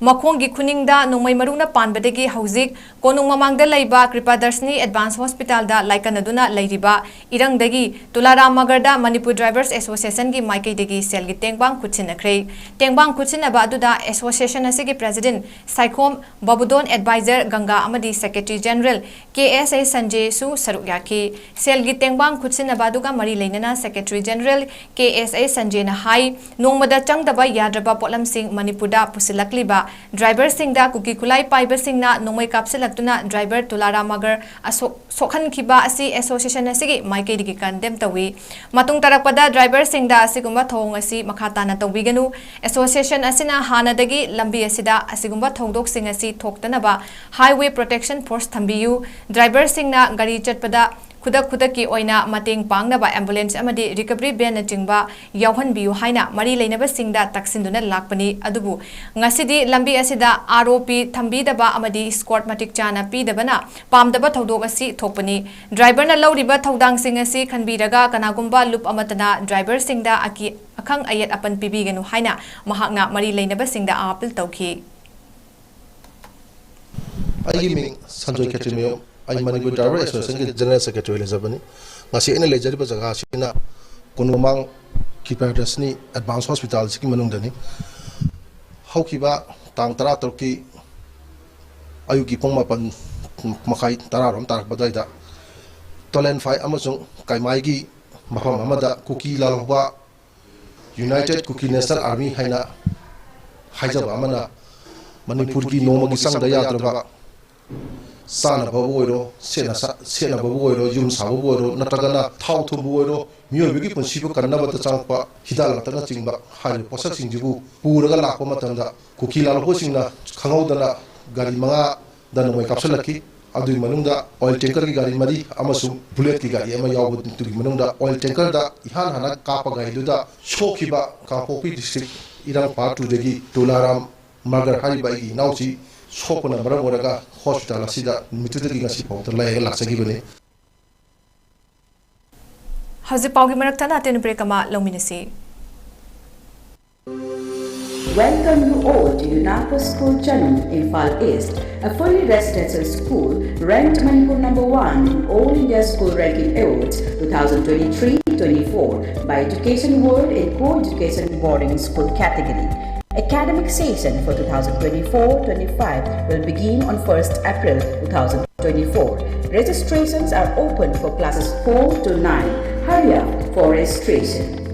ꯃꯈꯣꯡꯒꯤ ꯈꯨꯅꯤꯡꯗ ꯅꯣꯡꯃꯩ ꯃꯔꯨꯅ ꯄꯥꯟꯕꯗꯒꯤ ꯍꯧꯖꯤꯛ ꯀꯣꯅꯨꯡ ꯃꯃꯥꯡꯗ ꯂꯩꯕ ꯀ꯭ꯔꯤꯄꯥꯗꯔꯁꯅꯤ ꯑꯦꯗꯚꯥꯟꯁ ꯍꯣꯁꯄꯤꯇꯥꯜꯗ ꯂꯥꯏꯀꯠꯅꯗꯨꯅ ꯂꯩꯔꯤꯕ ꯏꯔꯪꯗꯒꯤ ꯇꯨꯂꯥꯔꯥꯝ ꯃꯒꯔꯗ ꯃꯅꯤꯄꯨꯔ ꯗ꯭ꯔꯥꯏꯚꯔꯁ ꯑꯦꯁꯣꯁꯤꯌꯦꯁꯟꯒꯤ ꯃꯥꯏꯀꯩꯗꯒꯤ ꯁꯦꯜꯒꯤ ꯇꯦꯡꯕꯥꯡ ꯈꯨꯠꯁꯤꯟꯅꯈ꯭ꯔꯦ꯫ ꯇꯦꯡꯕꯥꯡ ꯈꯨꯠꯁꯤꯟꯅꯕ ꯑꯗꯨꯗ ꯑꯦꯁꯣꯁꯤꯌꯦꯁꯟ ꯑꯁꯤꯒꯤ ꯄ꯭ꯔꯦꯁꯤꯗꯦꯟꯠ ꯁꯥꯏꯈꯣꯝ ꯕꯥꯕꯨꯗꯣꯟ, ꯑꯦꯗꯚꯥꯏꯖꯔ ꯒꯪꯒꯥ ꯑꯃꯗꯤ ꯁꯦꯀ꯭ꯔꯦꯇꯔꯤ ꯖꯦꯅꯔꯦꯜ ꯀꯦ ꯑꯦꯁ ꯑꯦ ꯁꯟꯖꯦꯁꯨ ꯁꯔꯨꯛ ꯌꯥꯈꯤ꯫ ꯁꯦꯜꯒꯤ ꯇꯦꯡꯕꯥꯡ ꯈꯨꯠꯁꯤꯟꯅꯕ ꯑꯗꯨꯒ ꯃꯔꯤ ꯂꯩꯅꯅ ꯁꯦꯀ꯭ꯔꯦꯇꯔꯤ ꯖꯦꯅꯔꯦꯜ ꯀꯦ ꯑꯦꯁ ꯑꯦ ꯁꯟꯖꯦꯅ ꯍꯥꯏ, ꯅꯣꯡꯃꯗ ꯆꯪꯗꯕ ꯌꯥꯗ꯭ꯔꯕ ꯄꯣꯠꯂꯝꯁꯤꯡ ꯃꯅꯤꯄꯨꯔꯗ ꯄꯨꯁꯤꯜꯂꯛꯂꯤꯕ ꯗ꯭ꯔꯥꯏꯚꯔꯁꯤꯡꯗ ꯀꯨꯀꯤ ꯈꯨꯠꯂꯥꯏ ꯄꯥꯏꯕꯁꯤꯡꯅ ꯅꯣꯡꯃꯩ ꯀꯥꯞꯁꯤꯜꯂꯛꯇꯨꯅ ꯗ꯭ꯔꯥꯏꯚꯔ ꯇꯨꯂꯥꯔꯥꯝ ꯃꯒꯔ ꯑꯁꯣꯛ ꯁꯣꯛꯍꯟꯈꯤꯕ ꯑꯁꯤ ꯑꯦꯁꯣꯁꯤꯌꯦꯁꯟ ꯑꯁꯤꯒꯤ ꯃꯥꯏꯀꯩꯗꯒꯤ ꯀꯟꯗꯦꯝ ꯇꯧꯏ꯫ ꯃꯇꯨꯡ ꯇꯥꯔꯛꯄꯗ ꯗ꯭ꯔꯥꯏꯚꯔꯁꯤꯡꯗ ꯑꯁꯤꯒꯨꯝꯕ ꯊꯧꯑꯣꯡ ꯑꯁꯤ ꯃꯈꯥ ꯇꯥꯅ ꯇꯧꯕꯤꯒꯅꯨ꯫ ꯑꯦꯁꯣꯁꯤꯌꯦꯁꯟ ꯑꯁꯤꯅ ꯍꯥꯟꯅꯗꯒꯤ ꯂꯝꯕꯤ ꯑꯁꯤꯗ ꯑꯁꯤꯒꯨꯝꯕ ꯊꯧꯗꯣꯛꯁꯤꯡ ꯑꯁꯤ ꯊꯣꯛꯇꯅꯕ Highway Protection Force ꯊꯝꯕꯤꯌꯨ꯫ ꯗ꯭ꯔꯥꯏꯚꯔꯁꯤꯡꯅ ꯒꯥꯔꯤ ꯆꯠꯄꯗ ꯈꯨꯗꯛ ꯈꯨꯗꯛꯀꯤ ꯑꯣꯏꯅ ꯃꯇꯦꯡ ꯄꯥꯡꯅꯕ ꯑꯦꯝꯕꯨꯂꯦꯟꯁ ꯑꯃꯗꯤ ꯔꯤꯀꯚꯔꯤ ꯚꯦꯟꯅꯆꯤꯡꯕ ꯌꯥꯎꯍꯟꯕꯤꯌꯨ ꯍꯥꯏꯅ ꯃꯔꯤ ꯂꯩꯅꯕꯁꯤꯡꯗ ꯇꯛꯁꯤꯟꯗꯨꯅ ꯂꯥꯛꯄꯅꯤ꯫ ꯑꯗꯨꯕꯨ ꯉꯁꯤꯗꯤ ꯂꯝꯕꯤ ꯑꯁꯤꯗ ꯑꯥꯔ ꯑꯣ ꯄꯤ ꯊꯝꯕꯤꯗꯕ ꯑꯃꯗꯤ ꯁ꯭ꯀꯣꯔꯠ ꯃꯇꯤꯛ ꯆꯥꯅ ꯄꯤꯗꯕꯅ ꯄꯥꯝꯗꯕ ꯊꯧꯗꯣꯛ ꯑꯁꯤ ꯊꯣꯛꯄꯅꯤ꯫ ꯗ꯭ꯔꯥꯏꯚꯔꯅ ꯂꯧꯔꯤꯕ ꯊꯧꯗꯥꯡꯁꯤꯡ ꯑꯁꯤ ꯈꯟꯕꯤꯔꯒ ꯀꯅꯥꯒꯨꯝꯕ ꯂꯨꯞ ꯑꯃꯠꯇꯅ ꯗ꯭ꯔꯥꯏꯚꯔꯁꯤꯡꯗ ꯑꯀꯤ-, ꯑꯈꯪ ꯑꯌꯦꯠ ꯑꯄꯟ ꯄꯤꯕꯤꯒꯅꯨ ꯍꯥꯏꯅ ꯃꯍꯥꯛꯅ ꯃꯔꯤ ꯂꯩꯅꯕꯁꯤꯡꯗ ꯑꯥꯄꯤꯜ ꯇꯧꯈꯤ꯫ ꯑꯩꯒꯤ ꯃꯤꯡ ꯁꯟꯖꯣꯏ ꯈꯦꯇ꯭ꯔꯤꯃꯌꯨꯝ꯫ ꯑꯩ ꯃꯅꯤꯄꯨꯔ ꯗ꯭ꯔꯥꯏꯚꯔ ꯑꯦꯁꯣꯁꯤꯌꯦꯁꯟꯒꯤ ꯖꯦꯅꯔꯦꯜ ꯁꯦꯀ꯭ꯔꯦꯇꯔꯤ ꯑꯣꯏꯅ ꯂꯩꯖꯕꯅꯤ꯫ ꯉꯁꯤ ꯑꯩꯅ ꯂꯩꯖꯔꯤꯕ ꯖꯒꯥ ꯑꯁꯤꯅ ꯀꯣꯅꯨꯡ ꯃꯃꯥꯡ ꯀ꯭ꯔꯤꯄꯥꯗꯔꯁꯅꯤ ꯑꯦꯗꯚꯥꯟꯁ ꯍꯣꯁꯄꯤꯇꯥꯜꯁꯤꯒꯤ ꯃꯅꯨꯡꯗꯅꯤ꯫ ꯍꯧꯈꯤꯕ ꯇꯥꯡ ꯇꯔꯥꯇꯔꯨꯛꯀꯤ ꯑꯌꯨꯛꯀꯤ ꯄꯨꯡ ꯃꯥꯄꯟ ꯃꯈꯥꯏ, ꯇꯔꯥꯔꯣꯝ ꯇꯥꯔꯛꯄ ꯑꯗꯨꯋꯥꯏꯗ ꯇꯣꯂꯦꯟꯐꯥꯏ ꯑꯃꯁꯨꯡ ꯀꯥꯏꯃꯥꯏꯒꯤ ꯃꯐꯝ ꯑꯃꯗ ꯀꯨꯀꯤ ꯂꯥꯜꯍꯧꯕ United Kuki National Army ꯍꯥꯏꯅ ꯍꯥꯏꯖꯕ ꯑꯃꯅ ꯃꯅꯤꯄꯨꯔꯒꯤ ꯅꯣꯡꯃꯒꯤ ꯆꯪꯗ ꯌꯥꯗ꯭ꯔꯕ ꯆꯥꯅꯕꯕꯨ ꯑꯣꯏꯔꯣ, ꯁꯦꯠꯅ-, ꯁꯦꯠꯅꯕꯕꯨ ꯑꯣꯏꯔꯣ, ꯌꯨꯝ ꯁꯥꯕꯕꯨ ꯑꯣꯏꯔꯣ, ꯅꯠꯇ꯭ꯔꯒꯅ ꯊꯥꯎ ꯊꯨꯝꯕꯨ ꯑꯣꯏꯔꯣ, ꯃꯤꯑꯣꯏꯕꯒꯤ ꯄꯨꯟꯁꯤꯕꯨ ꯀꯟꯅꯕꯗ ꯆꯪꯉꯛꯄ ꯍꯤꯗꯥꯛ ꯂꯥꯡꯊꯛꯅꯆꯤꯡꯕ ꯍꯥꯏꯔꯤꯕ ꯄꯣꯠꯁꯛꯁꯤꯡꯁꯤꯕꯨ ꯄꯨꯔꯒ ꯂꯥꯛꯄ ꯃꯇꯝꯗ ꯀꯨꯀꯤ ꯂꯥꯜꯍꯧꯕꯁꯤꯡꯅ ꯈꯪꯍꯧꯗꯅ ꯒꯥꯔꯤ ꯃꯉꯥꯗ ꯅꯣꯡꯃꯩ ꯀꯥꯞꯁꯤꯜꯂꯛꯈꯤ꯫ ꯑꯗꯨꯒꯤ ꯃꯅꯨꯡꯗ oil tankerꯒꯤ ꯒꯥꯔꯤ ꯃꯔꯤ ꯑꯃꯁꯨꯡ bulletꯀꯤ ꯒꯥꯔꯤ ꯑꯃ ꯌꯥꯎꯕꯗꯨꯒꯤ ꯃꯅꯨꯡꯗ oil tankerꯗ ꯏꯍꯥꯟ ꯍꯥꯟꯅ ꯀꯥꯞꯄ ꯒꯥꯔꯤꯗꯨꯗ ꯁꯣꯛꯈꯤꯕ ꯀꯥꯡꯄꯣꯛꯄꯤ district ꯏꯔꯥꯡ part twoꯗꯒꯤ ꯇꯨꯂꯥꯔꯥꯝ ꯃꯥꯒꯔ ꯍꯥꯏꯔꯤꯕ ꯑꯩꯒꯤ ꯏꯅꯥꯎꯁꯤ ꯁꯣꯛꯄꯅ ꯃꯔꯝ ꯑꯣꯏꯔꯒ hospital ꯑꯁꯤꯗ ꯅꯨꯃꯤꯠꯇꯨꯗꯒꯤ ꯉꯁꯤ ꯐꯥꯎꯕꯗ ꯂꯥꯏꯌꯦꯡꯉ ꯂꯥꯛꯆꯈꯤꯕꯅꯤ꯫ ꯍꯧꯖꯤꯛ ꯄꯥꯎꯒꯤ ꯃꯔꯛꯇ ꯅꯥꯇꯦꯟ break ꯑꯃ ꯂꯧꯃꯤꯟꯅꯁꯤ꯫ Welcome you all to UNACO School Chanung, Imphal East, a fully residential school ranked Manipur number one in All India School Ranking Awards two thousand twenty-three twenty-four by Education World in co-education boarding school category. Academic session for two thousand twenty-four twenty-five will begin on first April two thousand twenty-four. Registrations are open for classes four to nine. Hurry up for registration.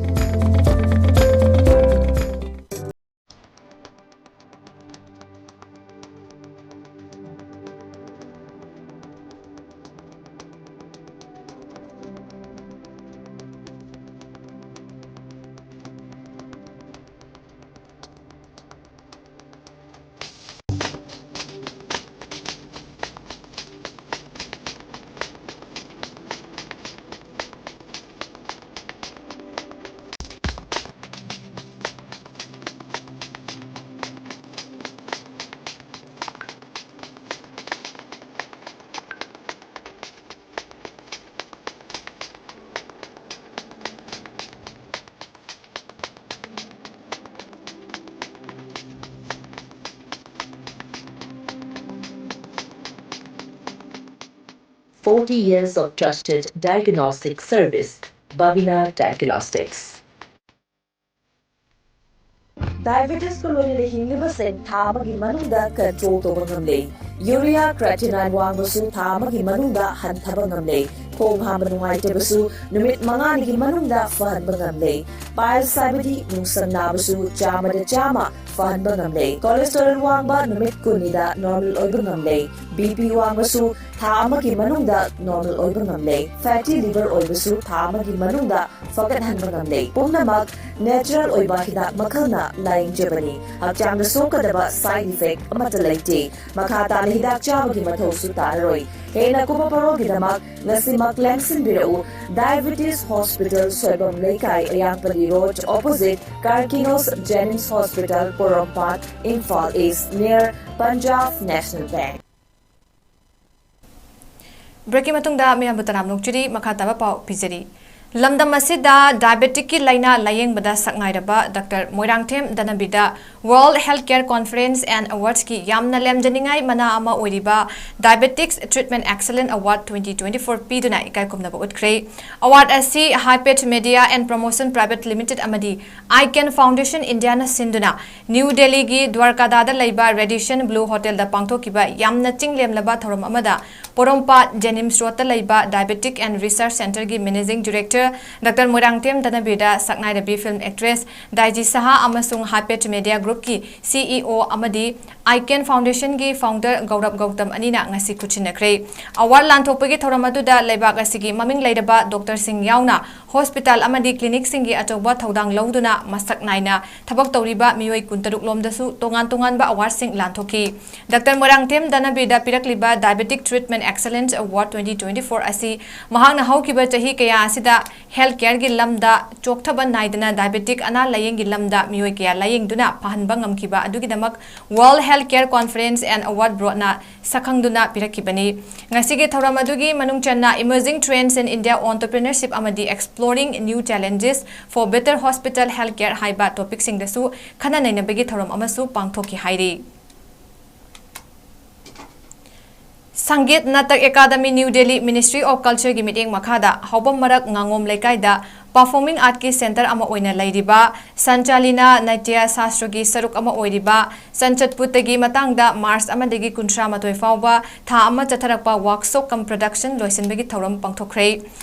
Forty years of trusted diagnostic service, Bavina Diagnostics. Diabetesꯀ ꯂꯣꯏꯅꯅ ꯍꯤꯡꯂꯤꯕꯁꯤꯡ ꯊꯥ ꯑꯃꯒꯤ ꯃꯅꯨꯡꯗ control ꯇꯧꯕ ꯉꯝꯂꯦ꯫ Urea creatinine ꯋꯥꯡꯕꯁꯨ ꯊꯥ ꯑꯃꯒꯤ ꯃꯅꯨꯡꯗ ꯍꯟꯊꯕ ꯉꯝꯂꯦ꯫ ꯈꯣꯡ ꯍꯥꯝꯕ ꯅꯨꯡꯉꯥꯏꯇꯕꯁꯨ ꯅꯨꯃꯤꯠ ꯃꯉꯥꯅꯤꯒꯤ ꯃꯅꯨꯡꯗ ꯐꯍꯟꯕ ꯉꯝꯂꯦ꯫ Piles ꯍꯥꯏꯕꯗꯤ ꯅꯨꯡꯁꯪ ꯅꯥꯕꯁꯨ ꯆꯥꯝꯃꯗ ꯆꯥꯝꯃ ꯐꯍꯟꯕ ꯉꯝꯂꯦ꯫ Cholesterol ꯋꯥꯡꯕ ꯅꯨꯃꯤꯠ ꯀꯨꯟꯅꯤꯗ normal ꯑꯣꯏꯕ ꯉꯝꯂꯦ꯫ BP ꯋꯥꯡꯕꯁꯨ ꯊꯥ ꯑꯃꯒꯤ ꯃꯅꯨꯡꯗ normal ꯑꯣꯏꯕ ꯉꯝꯂꯦ꯫ Fatty liver ꯑꯣꯏꯕꯁꯨ ꯊꯥ ꯑꯃꯒꯤ ꯃꯅꯨꯡꯗ ꯐꯒꯠꯍꯟꯕ ꯉꯝꯂꯦ꯫ ꯄꯨꯝꯅꯃꯛ natural ꯑꯣꯏꯕ ꯍꯤꯗꯥꯛ ꯃꯈꯜꯅ ꯂꯥꯌꯦꯡꯖꯕꯅꯤ꯫ ꯍꯛꯆꯥꯡꯗ ꯁꯣꯛꯀꯗꯕ side effect ꯑꯃꯠꯇ ꯂꯩꯇꯦ꯫ ꯃꯈꯥ ꯇꯥꯅ ꯍꯤꯗꯥꯛ ꯆꯥꯕꯒꯤ ꯃꯊꯧꯁꯨ ꯇꯥꯔꯔꯣꯏ꯫ ꯍꯦꯟꯅ ꯀꯨꯞꯄ ꯄꯥꯎꯔꯣꯜꯒꯤꯗꯃꯛ ꯉꯁꯤꯃꯛ ꯂꯦꯡꯁꯤꯟꯕꯤꯔꯛꯎ꯫ Diabetes Hospital, ꯁꯣꯏꯕꯝ ꯂꯩꯀꯥꯏ, ꯑꯌꯥꯡꯄꯜꯂꯤ Road, opposite Carkinos Jennings Hospital, ꯄꯣꯔꯣꯝꯄꯥꯠ, Imphal East, near Punjab National Bank꯫ Breakꯀꯤ ꯃꯇꯨꯡꯗ ꯃꯌꯥꯝꯕꯨ ꯇꯔꯥꯝꯅ ꯑꯣꯛꯆꯔꯤ꯫ ꯃꯈꯥ ꯇꯥꯕ ꯄꯥꯎ ꯄꯤꯖꯔꯤ꯫ ꯂꯝꯗꯝ ꯑꯁꯤꯗ diabeticꯀꯤ ꯂꯥꯏꯅꯥ ꯂꯥꯌꯦꯡꯕꯗ ꯁꯛꯅꯥꯏꯔꯕ ꯗꯥꯛꯇꯔ ꯃꯣꯏꯔꯥꯡꯊꯦꯝ ꯙꯅꯕꯤꯔꯗ World Health Care Conference and Awardsꯀꯤ ꯌꯥꯝꯅ ꯂꯦꯝꯖꯅꯤꯡꯉꯥꯏ ꯃꯅꯥ ꯑꯃ ꯑꯣꯏꯔꯤꯕ Diabetics Treatment Excellence Award twenty twenty-four ꯄꯤꯗꯨꯅ ꯏꯀꯥꯏ ꯈꯨꯝꯅꯕ ꯎꯠꯈ꯭ꯔꯦ꯫ Award ꯑꯁꯤ Hypet Media and Promotion Private Limited ꯑꯃꯗꯤ ICAN Foundation Indiaꯅ ꯁꯤꯟꯗꯨꯅ ꯅ꯭ꯌꯨ ꯗꯦꯜꯂꯤꯒꯤ ꯗ꯭ꯋꯥꯔꯀꯥꯗꯥꯗ ꯂꯩꯕ Radisson Blu Hotelꯗ ꯄꯥꯡꯊꯣꯛꯈꯤꯕ ꯌꯥꯝꯅ ꯆꯤꯡꯂꯦꯝꯂꯕ ꯊꯧꯔꯝ ꯑꯃꯗ ꯄꯣꯔꯣꯝꯄꯥꯠ Jennings Roadꯇ ꯂꯩꯕ Diabetic and Research Centreꯒꯤ Managing Director ꯗꯥꯛꯇꯔ ꯃꯣꯏꯔꯥꯡꯊꯦꯝ ꯙꯅꯕꯤꯔꯗ ꯁꯛꯅꯥꯏꯔꯕꯤ film actress ꯗꯥꯏꯖꯤ ꯁꯍꯥ ꯑꯃꯁꯨꯡ Hypet Media Groupꯀꯤ CEO ꯑꯃꯗꯤ ICAN Foundationꯒꯤ founder ꯒꯧꯔꯕ ꯒꯧꯇꯝ ꯑꯅꯤꯅ ꯉꯁꯤ ꯈꯨꯠꯁꯤꯟꯅꯈ꯭ꯔꯦ꯫ Award ꯂꯥꯟꯊꯣꯛꯄꯒꯤ ꯊꯧꯔꯝ ꯑꯗꯨꯗ ꯂꯩꯕꯥꯛ ꯑꯁꯤꯒꯤ ꯃꯃꯤꯡ ꯂꯩꯔꯕ doctorꯁꯤꯡ ꯌꯥꯎꯅ hospital ꯑꯃꯗꯤ clinicꯁꯤꯡꯒꯤ ꯑꯆꯧꯕ ꯊꯧꯗꯥꯡ ꯂꯧꯗꯨꯅ ꯃꯁꯛ ꯅꯥꯏꯅ ꯊꯕꯛ ꯇꯧꯔꯤꯕ ꯃꯤꯑꯣꯏ ꯀꯨꯟꯇꯔꯨꯛ ꯂꯣꯝꯗꯁꯨ ꯇꯣꯉꯥꯟ ꯇꯣꯉꯥꯟꯕ awardꯁꯤꯡ ꯂꯥꯟꯊꯣꯛꯈꯤ꯫ ꯗꯥꯛꯇꯔ ꯃꯣꯏꯔꯥꯡꯊꯦꯝ ꯙꯅꯕꯤꯔꯗ ꯄꯤꯔꯛꯂꯤꯕ Diabetic Treatment Excellence Award twenty twenty-four ꯑꯁꯤ ꯃꯍꯥꯛꯅ ꯍꯧꯈꯤꯕ ꯆꯍꯤ ꯀꯌꯥ ꯑꯁꯤꯗ health careꯒꯤ ꯂꯝꯗ ꯆꯣꯛꯊꯕ ꯅꯥꯏꯗꯅ diabetic ꯑꯅꯥ ꯂꯥꯌꯦꯡꯒꯤ ꯂꯝꯗ ꯃꯤꯑꯣꯏ ꯀꯌꯥ ꯂꯥꯌꯦꯡꯗꯨꯅ ꯐꯍꯟꯕ ꯉꯝꯈꯤꯕ ꯑꯗꯨꯒꯤꯗꯃꯛ World Health Care Conference and Award Boardꯅ ꯁꯛꯈꯪꯗꯨꯅ ꯄꯤꯔꯛꯈꯤꯕꯅꯤ꯫ ꯉꯁꯤꯒꯤ ꯊꯧꯔꯝ ꯑꯗꯨꯒꯤ ꯃꯅꯨꯡ ꯆꯟꯅ Emerging Trends in India Entrepreneurship ꯑꯃꯗꯤ Exploring New Challenges for Better Hospital Healthcare ꯍꯥꯏꯕ topicꯁꯤꯡꯗꯁꯨ ꯈꯟꯅ ꯅꯩꯅꯕꯒꯤ ꯊꯧꯔꯝ ꯑꯃꯁꯨ ꯄꯥꯡꯊꯣꯛꯈꯤ ꯍꯥꯏꯔꯤ꯫ Sangeet Natak academy new Delhi ministry of ꯀꯜꯆꯔꯒꯤ ꯃꯤꯠꯌꯦꯡ ꯃꯈꯥꯗ ꯍꯥꯎꯕꯝ ꯃꯔꯛ ꯉꯥꯉꯣꯝ ꯂꯩꯀꯥꯏꯗ ꯄꯔꯐꯣꯔꯃꯤꯡ ꯑꯥꯔꯠꯀꯤ ꯁꯦꯟꯇꯔ ꯑꯃ ꯑꯣꯏꯅ ꯂꯩꯔꯤꯕ ꯁꯟꯆꯥꯂꯤꯅ ꯅꯥꯇ꯭ꯌ ꯁꯥꯁꯇ꯭ꯔꯒꯤ ꯁꯔꯨꯛ ꯑꯃ ꯑꯣꯏꯔꯤꯕ ꯆꯟꯆꯠꯄꯨꯠꯇꯒꯤ ꯃꯇꯥꯡꯗ ꯃꯥꯔꯆ ꯑꯃꯗꯒꯤ ꯀꯨꯟꯊ꯭ꯔꯥ ꯃꯥꯊꯣꯏ ꯐꯥꯎꯕ ꯊꯥ ꯑꯃ ꯆꯠꯊꯔꯛꯄ ꯋꯥꯔꯛꯁꯣꯞ ꯀꯝ ꯄ꯭ꯔꯗꯛꯁꯟ ꯂꯣꯏꯁꯤꯟꯕꯒꯤ ꯊꯧꯔꯝ ꯄꯥꯡꯊꯣꯛꯈ꯭ꯔꯦ꯫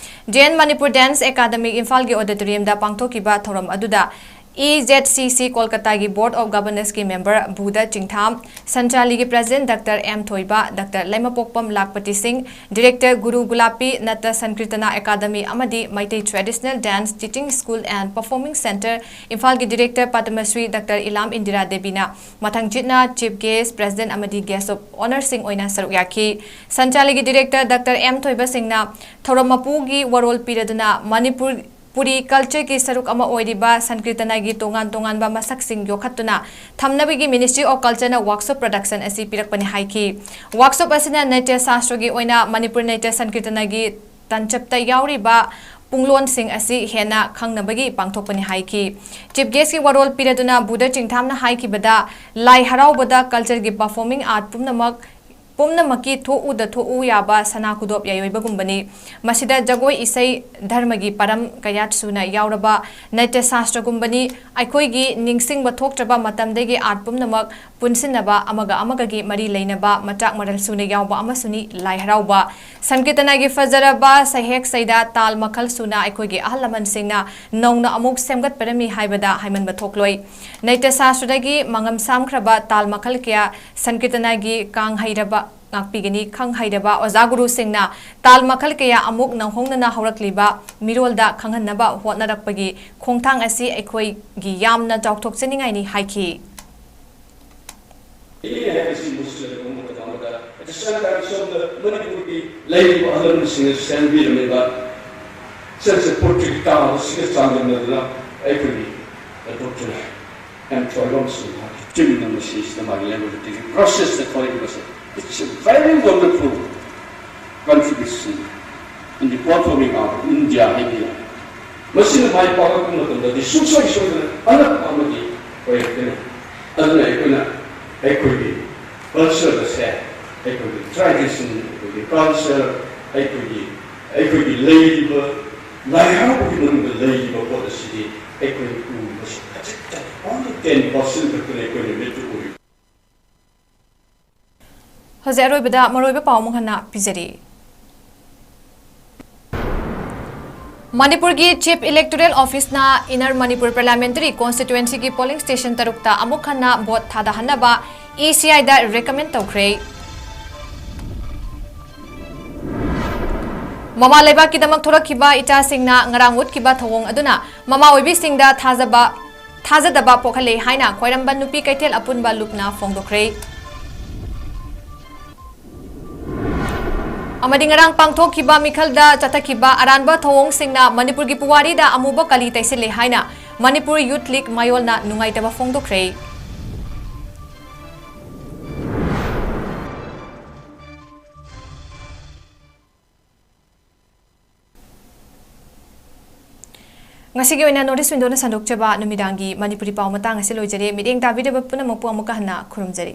ꯖꯦꯟ ꯃꯅꯤꯄꯨꯔ ꯗꯥꯟꯁ ꯑꯦꯀꯥꯗꯃꯤ ꯏꯝꯐꯥꯜꯒꯤ ꯑꯣꯗꯤꯇꯣꯔꯤꯌꯝꯗ ꯄꯥꯡꯊꯣꯛꯈꯤꯕ ꯊꯧꯔꯝ ꯑꯗꯨꯗ ꯏ ꯖꯦꯠ ꯁꯤ ꯁꯤ ꯀꯣꯜꯀꯇꯥꯒꯤ ꯕꯣꯔꯗ ꯑꯣꯐ ꯒꯕꯔꯅꯦꯟꯁꯀꯤ ꯃꯦꯝꯕꯔ ꯕꯨꯙ ꯆꯤꯡꯊꯥꯝ, ꯁꯟꯆꯥꯂꯤꯒꯤ president doctor M Thoiba, doctor Leimapokpam Lakpati Singh, director Guru Gulapi Nata Sankirtana academy ꯑꯃꯗꯤ Meitei traditional dance teaching school and performing centre ꯏꯝꯐꯥꯜꯒꯤ ꯗꯤꯔꯦꯛꯇꯔ ꯄꯗꯃꯁ꯭ꯔꯤ ꯗꯥꯛꯇꯔ ꯏꯂꯥꯝ ꯏꯟꯗꯤꯔꯥ ꯗꯦꯕꯤꯅ ꯃꯊꯪ ꯆꯤꯠꯅ ꯆꯤꯐ ꯒꯦꯁ꯭ꯠ, ꯄ꯭ꯔꯦꯁꯤꯗꯦꯟꯠ ꯑꯃꯗꯤ ꯒꯦꯁ꯭ꯠ ꯑꯣꯐ ꯑꯣꯅꯔꯁꯤꯡ ꯑꯣꯏꯅ ꯁꯔꯨꯛ ꯌꯥꯈꯤ꯫ ꯁꯟꯆꯥꯂꯤꯒꯤ ꯗꯤꯔꯦꯛꯇꯔ ꯗꯥꯛꯇꯔ ꯑꯦꯝ ꯊꯣꯏꯕ ꯁꯤꯡꯅ ꯊꯧꯔꯝ ꯃꯄꯨꯒꯤ ꯋꯥꯔꯣꯜ ꯄꯤꯔꯗꯨꯅ ꯃꯅꯤꯄꯨꯔ ꯄꯨꯔꯤ ꯀꯜꯆꯔꯒꯤ ꯁꯔꯨꯛ ꯑꯃ ꯑꯣꯏꯔꯤꯕ ꯁꯪꯀꯤꯔꯇꯅꯥꯒꯤ ꯇꯣꯉꯥꯟ ꯇꯣꯉꯥꯟꯕ ꯃꯁꯛꯁꯤꯡ ꯌꯣꯛꯈꯠꯇꯨꯅ ꯊꯝꯅꯕꯒꯤ ꯃꯤꯅꯤꯁꯇ꯭ꯔꯤ ꯑꯣꯐ ꯀꯜꯆꯔꯅ ꯋꯥꯔꯛꯁꯣꯞ ꯄ꯭ꯔꯗꯛꯁꯟ ꯑꯁꯤ ꯄꯤꯔꯛꯄꯅꯤ ꯍꯥꯏꯈꯤ꯫ ꯋꯥꯔꯛꯁꯣꯞ ꯑꯁꯤꯅ ꯅꯥꯇ꯭ꯌ ꯁꯥꯁꯇ꯭ꯔꯒꯤ ꯑꯣꯏꯅ ꯃꯅꯤꯄꯨꯔ ꯅꯥꯇ꯭ꯌ ꯁꯪꯀꯤꯔꯇꯅꯥꯒꯤ ꯇꯟꯆꯞꯇ ꯌꯥꯎꯔꯤꯕ ꯄꯨꯡꯂꯣꯟꯁꯤꯡ ꯑꯁꯤ ꯍꯦꯟꯅ ꯈꯪꯅꯕꯒꯤ ꯄꯥꯡꯊꯣꯛꯄꯅꯤ ꯍꯥꯏꯈꯤ꯫ ꯆꯤꯐ ꯒꯦꯁ꯭ꯠꯀꯤ ꯋꯥꯔꯣꯜ ꯄꯤꯔꯗꯨꯅ ꯕꯨꯙ ꯆꯤꯡꯊꯥꯝꯅ ꯍꯥꯏꯈꯤꯕꯗ, ꯂꯥꯏ ꯍꯔꯥꯎꯕꯗ ꯀꯜꯆꯔꯒꯤ ꯄꯔꯐꯣꯔꯃꯤꯡ ꯑꯥꯔꯠ ꯄꯨꯝꯅꯃꯛ ꯄꯨꯝꯅꯃꯛꯀꯤ ꯊꯣꯛꯎꯗ ꯊꯣꯛꯎ ꯌꯥꯕ ꯁꯅꯥ ꯈꯨꯗꯣꯞ ꯌꯥꯏꯑꯣꯏꯕꯒꯨꯝꯕꯅꯤ꯫ ꯃꯁꯤꯗ ꯖꯒꯣꯏ, ꯏꯁꯩ, ꯙꯔꯃꯒꯤ ꯄꯔꯝ ꯀꯌꯥꯠ ꯁꯨꯅ ꯌꯥꯎꯔꯕ ꯅꯥꯇ꯭ꯌ ꯁꯥꯁꯇ꯭ꯔꯒꯨꯝꯕꯅꯤ꯫ ꯑꯩꯈꯣꯏꯒꯤ ꯅꯤꯡꯁꯤꯡꯕ ꯊꯣꯛꯇ꯭ꯔꯕ ꯃꯇꯝꯗꯒꯤ ꯑꯥꯔꯠ ꯄꯨꯝꯅꯃꯛ ꯄꯨꯟꯁꯤꯟꯅꯕ, ꯑꯃꯒ ꯑꯃꯒꯒꯤ ꯃꯔꯤ ꯂꯩꯅꯕ ꯃꯆꯥꯛ ꯃꯔꯜ ꯁꯨꯅ ꯌꯥꯎꯕ ꯑꯃꯁꯨꯅꯤ ꯂꯥꯏ ꯍꯔꯥꯎꯕ꯫ ꯁꯪꯀꯤꯔꯇꯅꯥꯒꯤ ꯐꯖꯔꯕ ꯁꯩꯍꯦꯛ ꯁꯩꯗꯥ, ꯇꯥꯜ ꯃꯈꯜ ꯁꯨꯅ ꯑꯩꯈꯣꯏꯒꯤ ꯑꯍꯜ ꯂꯃꯟꯁꯤꯡꯅ ꯅꯧꯅ ꯑꯃꯨꯛ ꯁꯦꯝꯒꯠꯄꯤꯔꯝꯃꯤ ꯍꯥꯏꯕꯗ ꯍꯥꯏꯃꯟꯕ ꯊꯣꯛꯂꯣꯏ꯫ ꯅꯥꯇ꯭ꯌ ꯁꯥꯁꯇ꯭ꯔꯗꯒꯤ ꯃꯉꯝ ꯁꯥꯝꯈ꯭ꯔꯕ ꯇꯥꯜ ꯃꯈꯜ ꯀꯌꯥ ꯁꯪꯀꯤꯔꯇꯅꯥꯒꯤ ꯀꯥꯡ ꯍꯩꯔꯕ ꯉꯥꯛꯄꯤꯒꯅꯤ꯫ ꯈꯪ ꯍꯩꯔꯕ ꯑꯣꯖꯥ ꯒꯨꯔꯨꯁꯤꯡꯅ ꯇꯥꯜ ꯃꯈꯜ ꯀꯌꯥ ꯑꯃꯨꯛ ꯅꯧꯍꯧꯅꯅ ꯍꯧꯔꯛꯂꯤꯕ ꯃꯤꯔꯣꯜꯗ ꯈꯪꯍꯟꯅꯕ ꯍꯣꯠꯅꯔꯛꯄꯒꯤ ꯈꯣꯡꯊꯥꯡ ꯑꯁꯤ ꯑꯩꯈꯣꯏꯒꯤ ꯌꯥꯝꯅ ꯆꯥꯎꯊꯣꯛꯆꯅꯤꯡꯉꯥꯏꯅꯤ ꯍꯥꯏꯈꯤ꯫ ꯑꯦ ꯍꯥꯏꯕꯁꯤ ꯃꯨꯁꯂꯤꯝ ꯑꯃꯠꯇ ꯑꯃꯗ, at the same time, ꯁꯣꯝꯗ ꯃꯅꯤꯄꯨꯔꯒꯤ ꯂꯩꯔꯤꯕ ꯑꯍꯜ ꯂꯃꯟꯁꯤꯡꯅ ꯁꯦꯝꯕꯤꯔꯝꯃꯤꯕ ꯁꯦꯟꯁꯔ ꯄꯣꯔꯇ꯭ꯔꯦꯠꯀꯤ ꯀꯥꯡ ꯑꯁꯤꯒ ꯆꯥꯡꯗꯝꯅꯗꯨꯅ ꯑꯩꯈꯣꯏꯒꯤ ꯗꯣꯛꯇꯔ ꯑꯦꯝ ꯊꯣꯏꯕꯝ ꯁꯤꯡꯍꯒꯤ ꯇꯤꯝꯅ ꯃꯁꯤꯁꯤꯗ ꯃꯥꯒꯤ laboratory ꯄ꯭ꯔꯣꯁꯦꯁꯇ ꯊꯣꯛꯏꯕꯁꯦ, it's a very wonderful contribution in the performing art of India ꯍꯥꯏꯕ ꯌꯥꯏ꯫ ꯃꯁꯤꯅ ꯃꯥꯏ ꯄꯥꯛꯂꯛꯄ ꯃꯇꯝꯗꯗꯤ ꯁꯨꯡꯁꯣꯏ ꯁꯣꯏꯗꯅ ꯑꯉꯛꯄ ꯑꯃꯗꯤ ꯑꯣꯏꯔꯛꯀꯅꯤ꯫ ꯑꯗꯨꯅ ꯑꯩꯈꯣꯏꯅ ꯑꯩꯈꯣꯏꯒꯤ ꯀꯜꯆꯔ ꯑꯁꯦ ꯑꯩꯈꯣꯏꯒꯤ ꯇ꯭ꯔꯦꯗꯤꯁꯟ, ꯑꯩꯈꯣꯏꯒꯤ ꯀꯜꯆꯔ, ꯑꯩꯈꯣꯏꯒꯤ ꯑꯩꯈꯣꯏꯒꯤ ꯂꯩꯔꯤꯕ ꯂꯥꯏ ꯍꯔꯥꯎꯕꯒꯤ ꯃꯅꯨꯡꯗ ꯂꯩꯔꯤꯕ ꯄꯣꯠ ꯑꯁꯤꯗꯤ ꯑꯩꯈꯣꯏꯅ ꯎꯔꯤꯕꯁꯤ ꯈꯖꯤꯛꯇꯪ, only ten percent ꯈꯛꯇꯅꯤ ꯑꯩꯈꯣꯏꯅ ꯃꯤꯠꯇ ꯎꯔꯤꯕ꯫ ꯍꯧꯖꯤꯛ ꯑꯔꯣꯏꯕꯗ ꯃꯔꯨꯑꯣꯏꯕ ꯄꯥꯎ ꯑꯃꯨꯛ ꯍꯟꯅ ꯄꯤꯖꯔꯤ꯫ ꯃꯅꯤꯄꯨꯔꯒꯤ Chief Electoral Office ꯅ Inner Manipur Parliamentary Constituency ꯒꯤ polling station ꯇꯔꯨꯛꯇ ꯑꯃꯨꯛ ꯍꯟꯅ vote ꯊꯥꯗꯍꯟꯅꯕ E C I the recommend ꯇꯧꯈ꯭ꯔꯦ꯫ ꯃꯃꯥ ꯂꯩꯕꯥꯛꯀꯤꯗꯃꯛ ꯊꯣꯔꯛꯈꯤꯕ ꯏꯆꯥꯁꯤꯡꯅ ꯉꯔꯥꯡ ꯎꯠꯈꯤꯕ ꯊꯧꯑꯣꯡ ꯑꯗꯨꯅ ꯃꯃꯥ ꯑꯣꯏꯕꯤꯁꯤꯡꯗ ꯊꯥꯖꯕ, ꯊꯥꯖꯗꯕ ꯄꯣꯛꯍꯜꯂꯦ ꯍꯥꯏꯅ ꯈ꯭ꯋꯥꯏꯔꯝꯕꯟ ꯅꯨꯄꯤ ꯀꯩꯊꯦꯜ ꯑꯄꯨꯟꯕ ꯂꯨꯞꯅ ꯐꯣꯡꯗꯣꯛꯈ꯭ꯔꯦ꯫ ꯑꯃꯗꯤ ꯉꯔꯥꯡ ꯄꯥꯡꯊꯣꯛꯈꯤꯕ ꯃꯤꯈꯜꯗ ꯆꯠꯊꯈꯤꯕ ꯑꯔꯥꯟꯕ ꯊꯧꯑꯣꯡꯁꯤꯡꯅ ꯃꯅꯤꯄꯨꯔꯒꯤ ꯄꯨꯋꯥꯔꯤꯗ ꯑꯃꯨꯕ ꯀꯂꯤ ꯇꯩꯁꯤꯜꯂꯦ ꯍꯥꯏꯅ Manipur Youth League ꯃꯌꯣꯜꯅ ꯅꯨꯡꯉꯥꯏꯇꯕ ꯐꯣꯡꯗꯣꯛꯈ꯭ꯔꯦ꯫ ꯉꯁꯤꯒꯤ ꯑꯣꯏꯅ North East Window ꯅ ꯁꯟꯗꯣꯛꯆꯕ ꯅꯨꯃꯤꯗꯥꯡꯒꯤ ꯃꯅꯤꯄꯨꯔꯤ ꯄꯥꯎ ꯃꯇꯥꯡ ꯑꯁꯤ ꯂꯣꯏꯖꯔꯦ꯫ ꯃꯤꯠꯌꯦꯡ ꯇꯥꯕꯤꯔꯕ ꯄꯨꯝꯅꯃꯛꯄꯨ ꯑꯃꯨꯛꯀ ꯍꯟꯅ ꯈꯨꯔꯨꯝꯖꯔꯤ꯫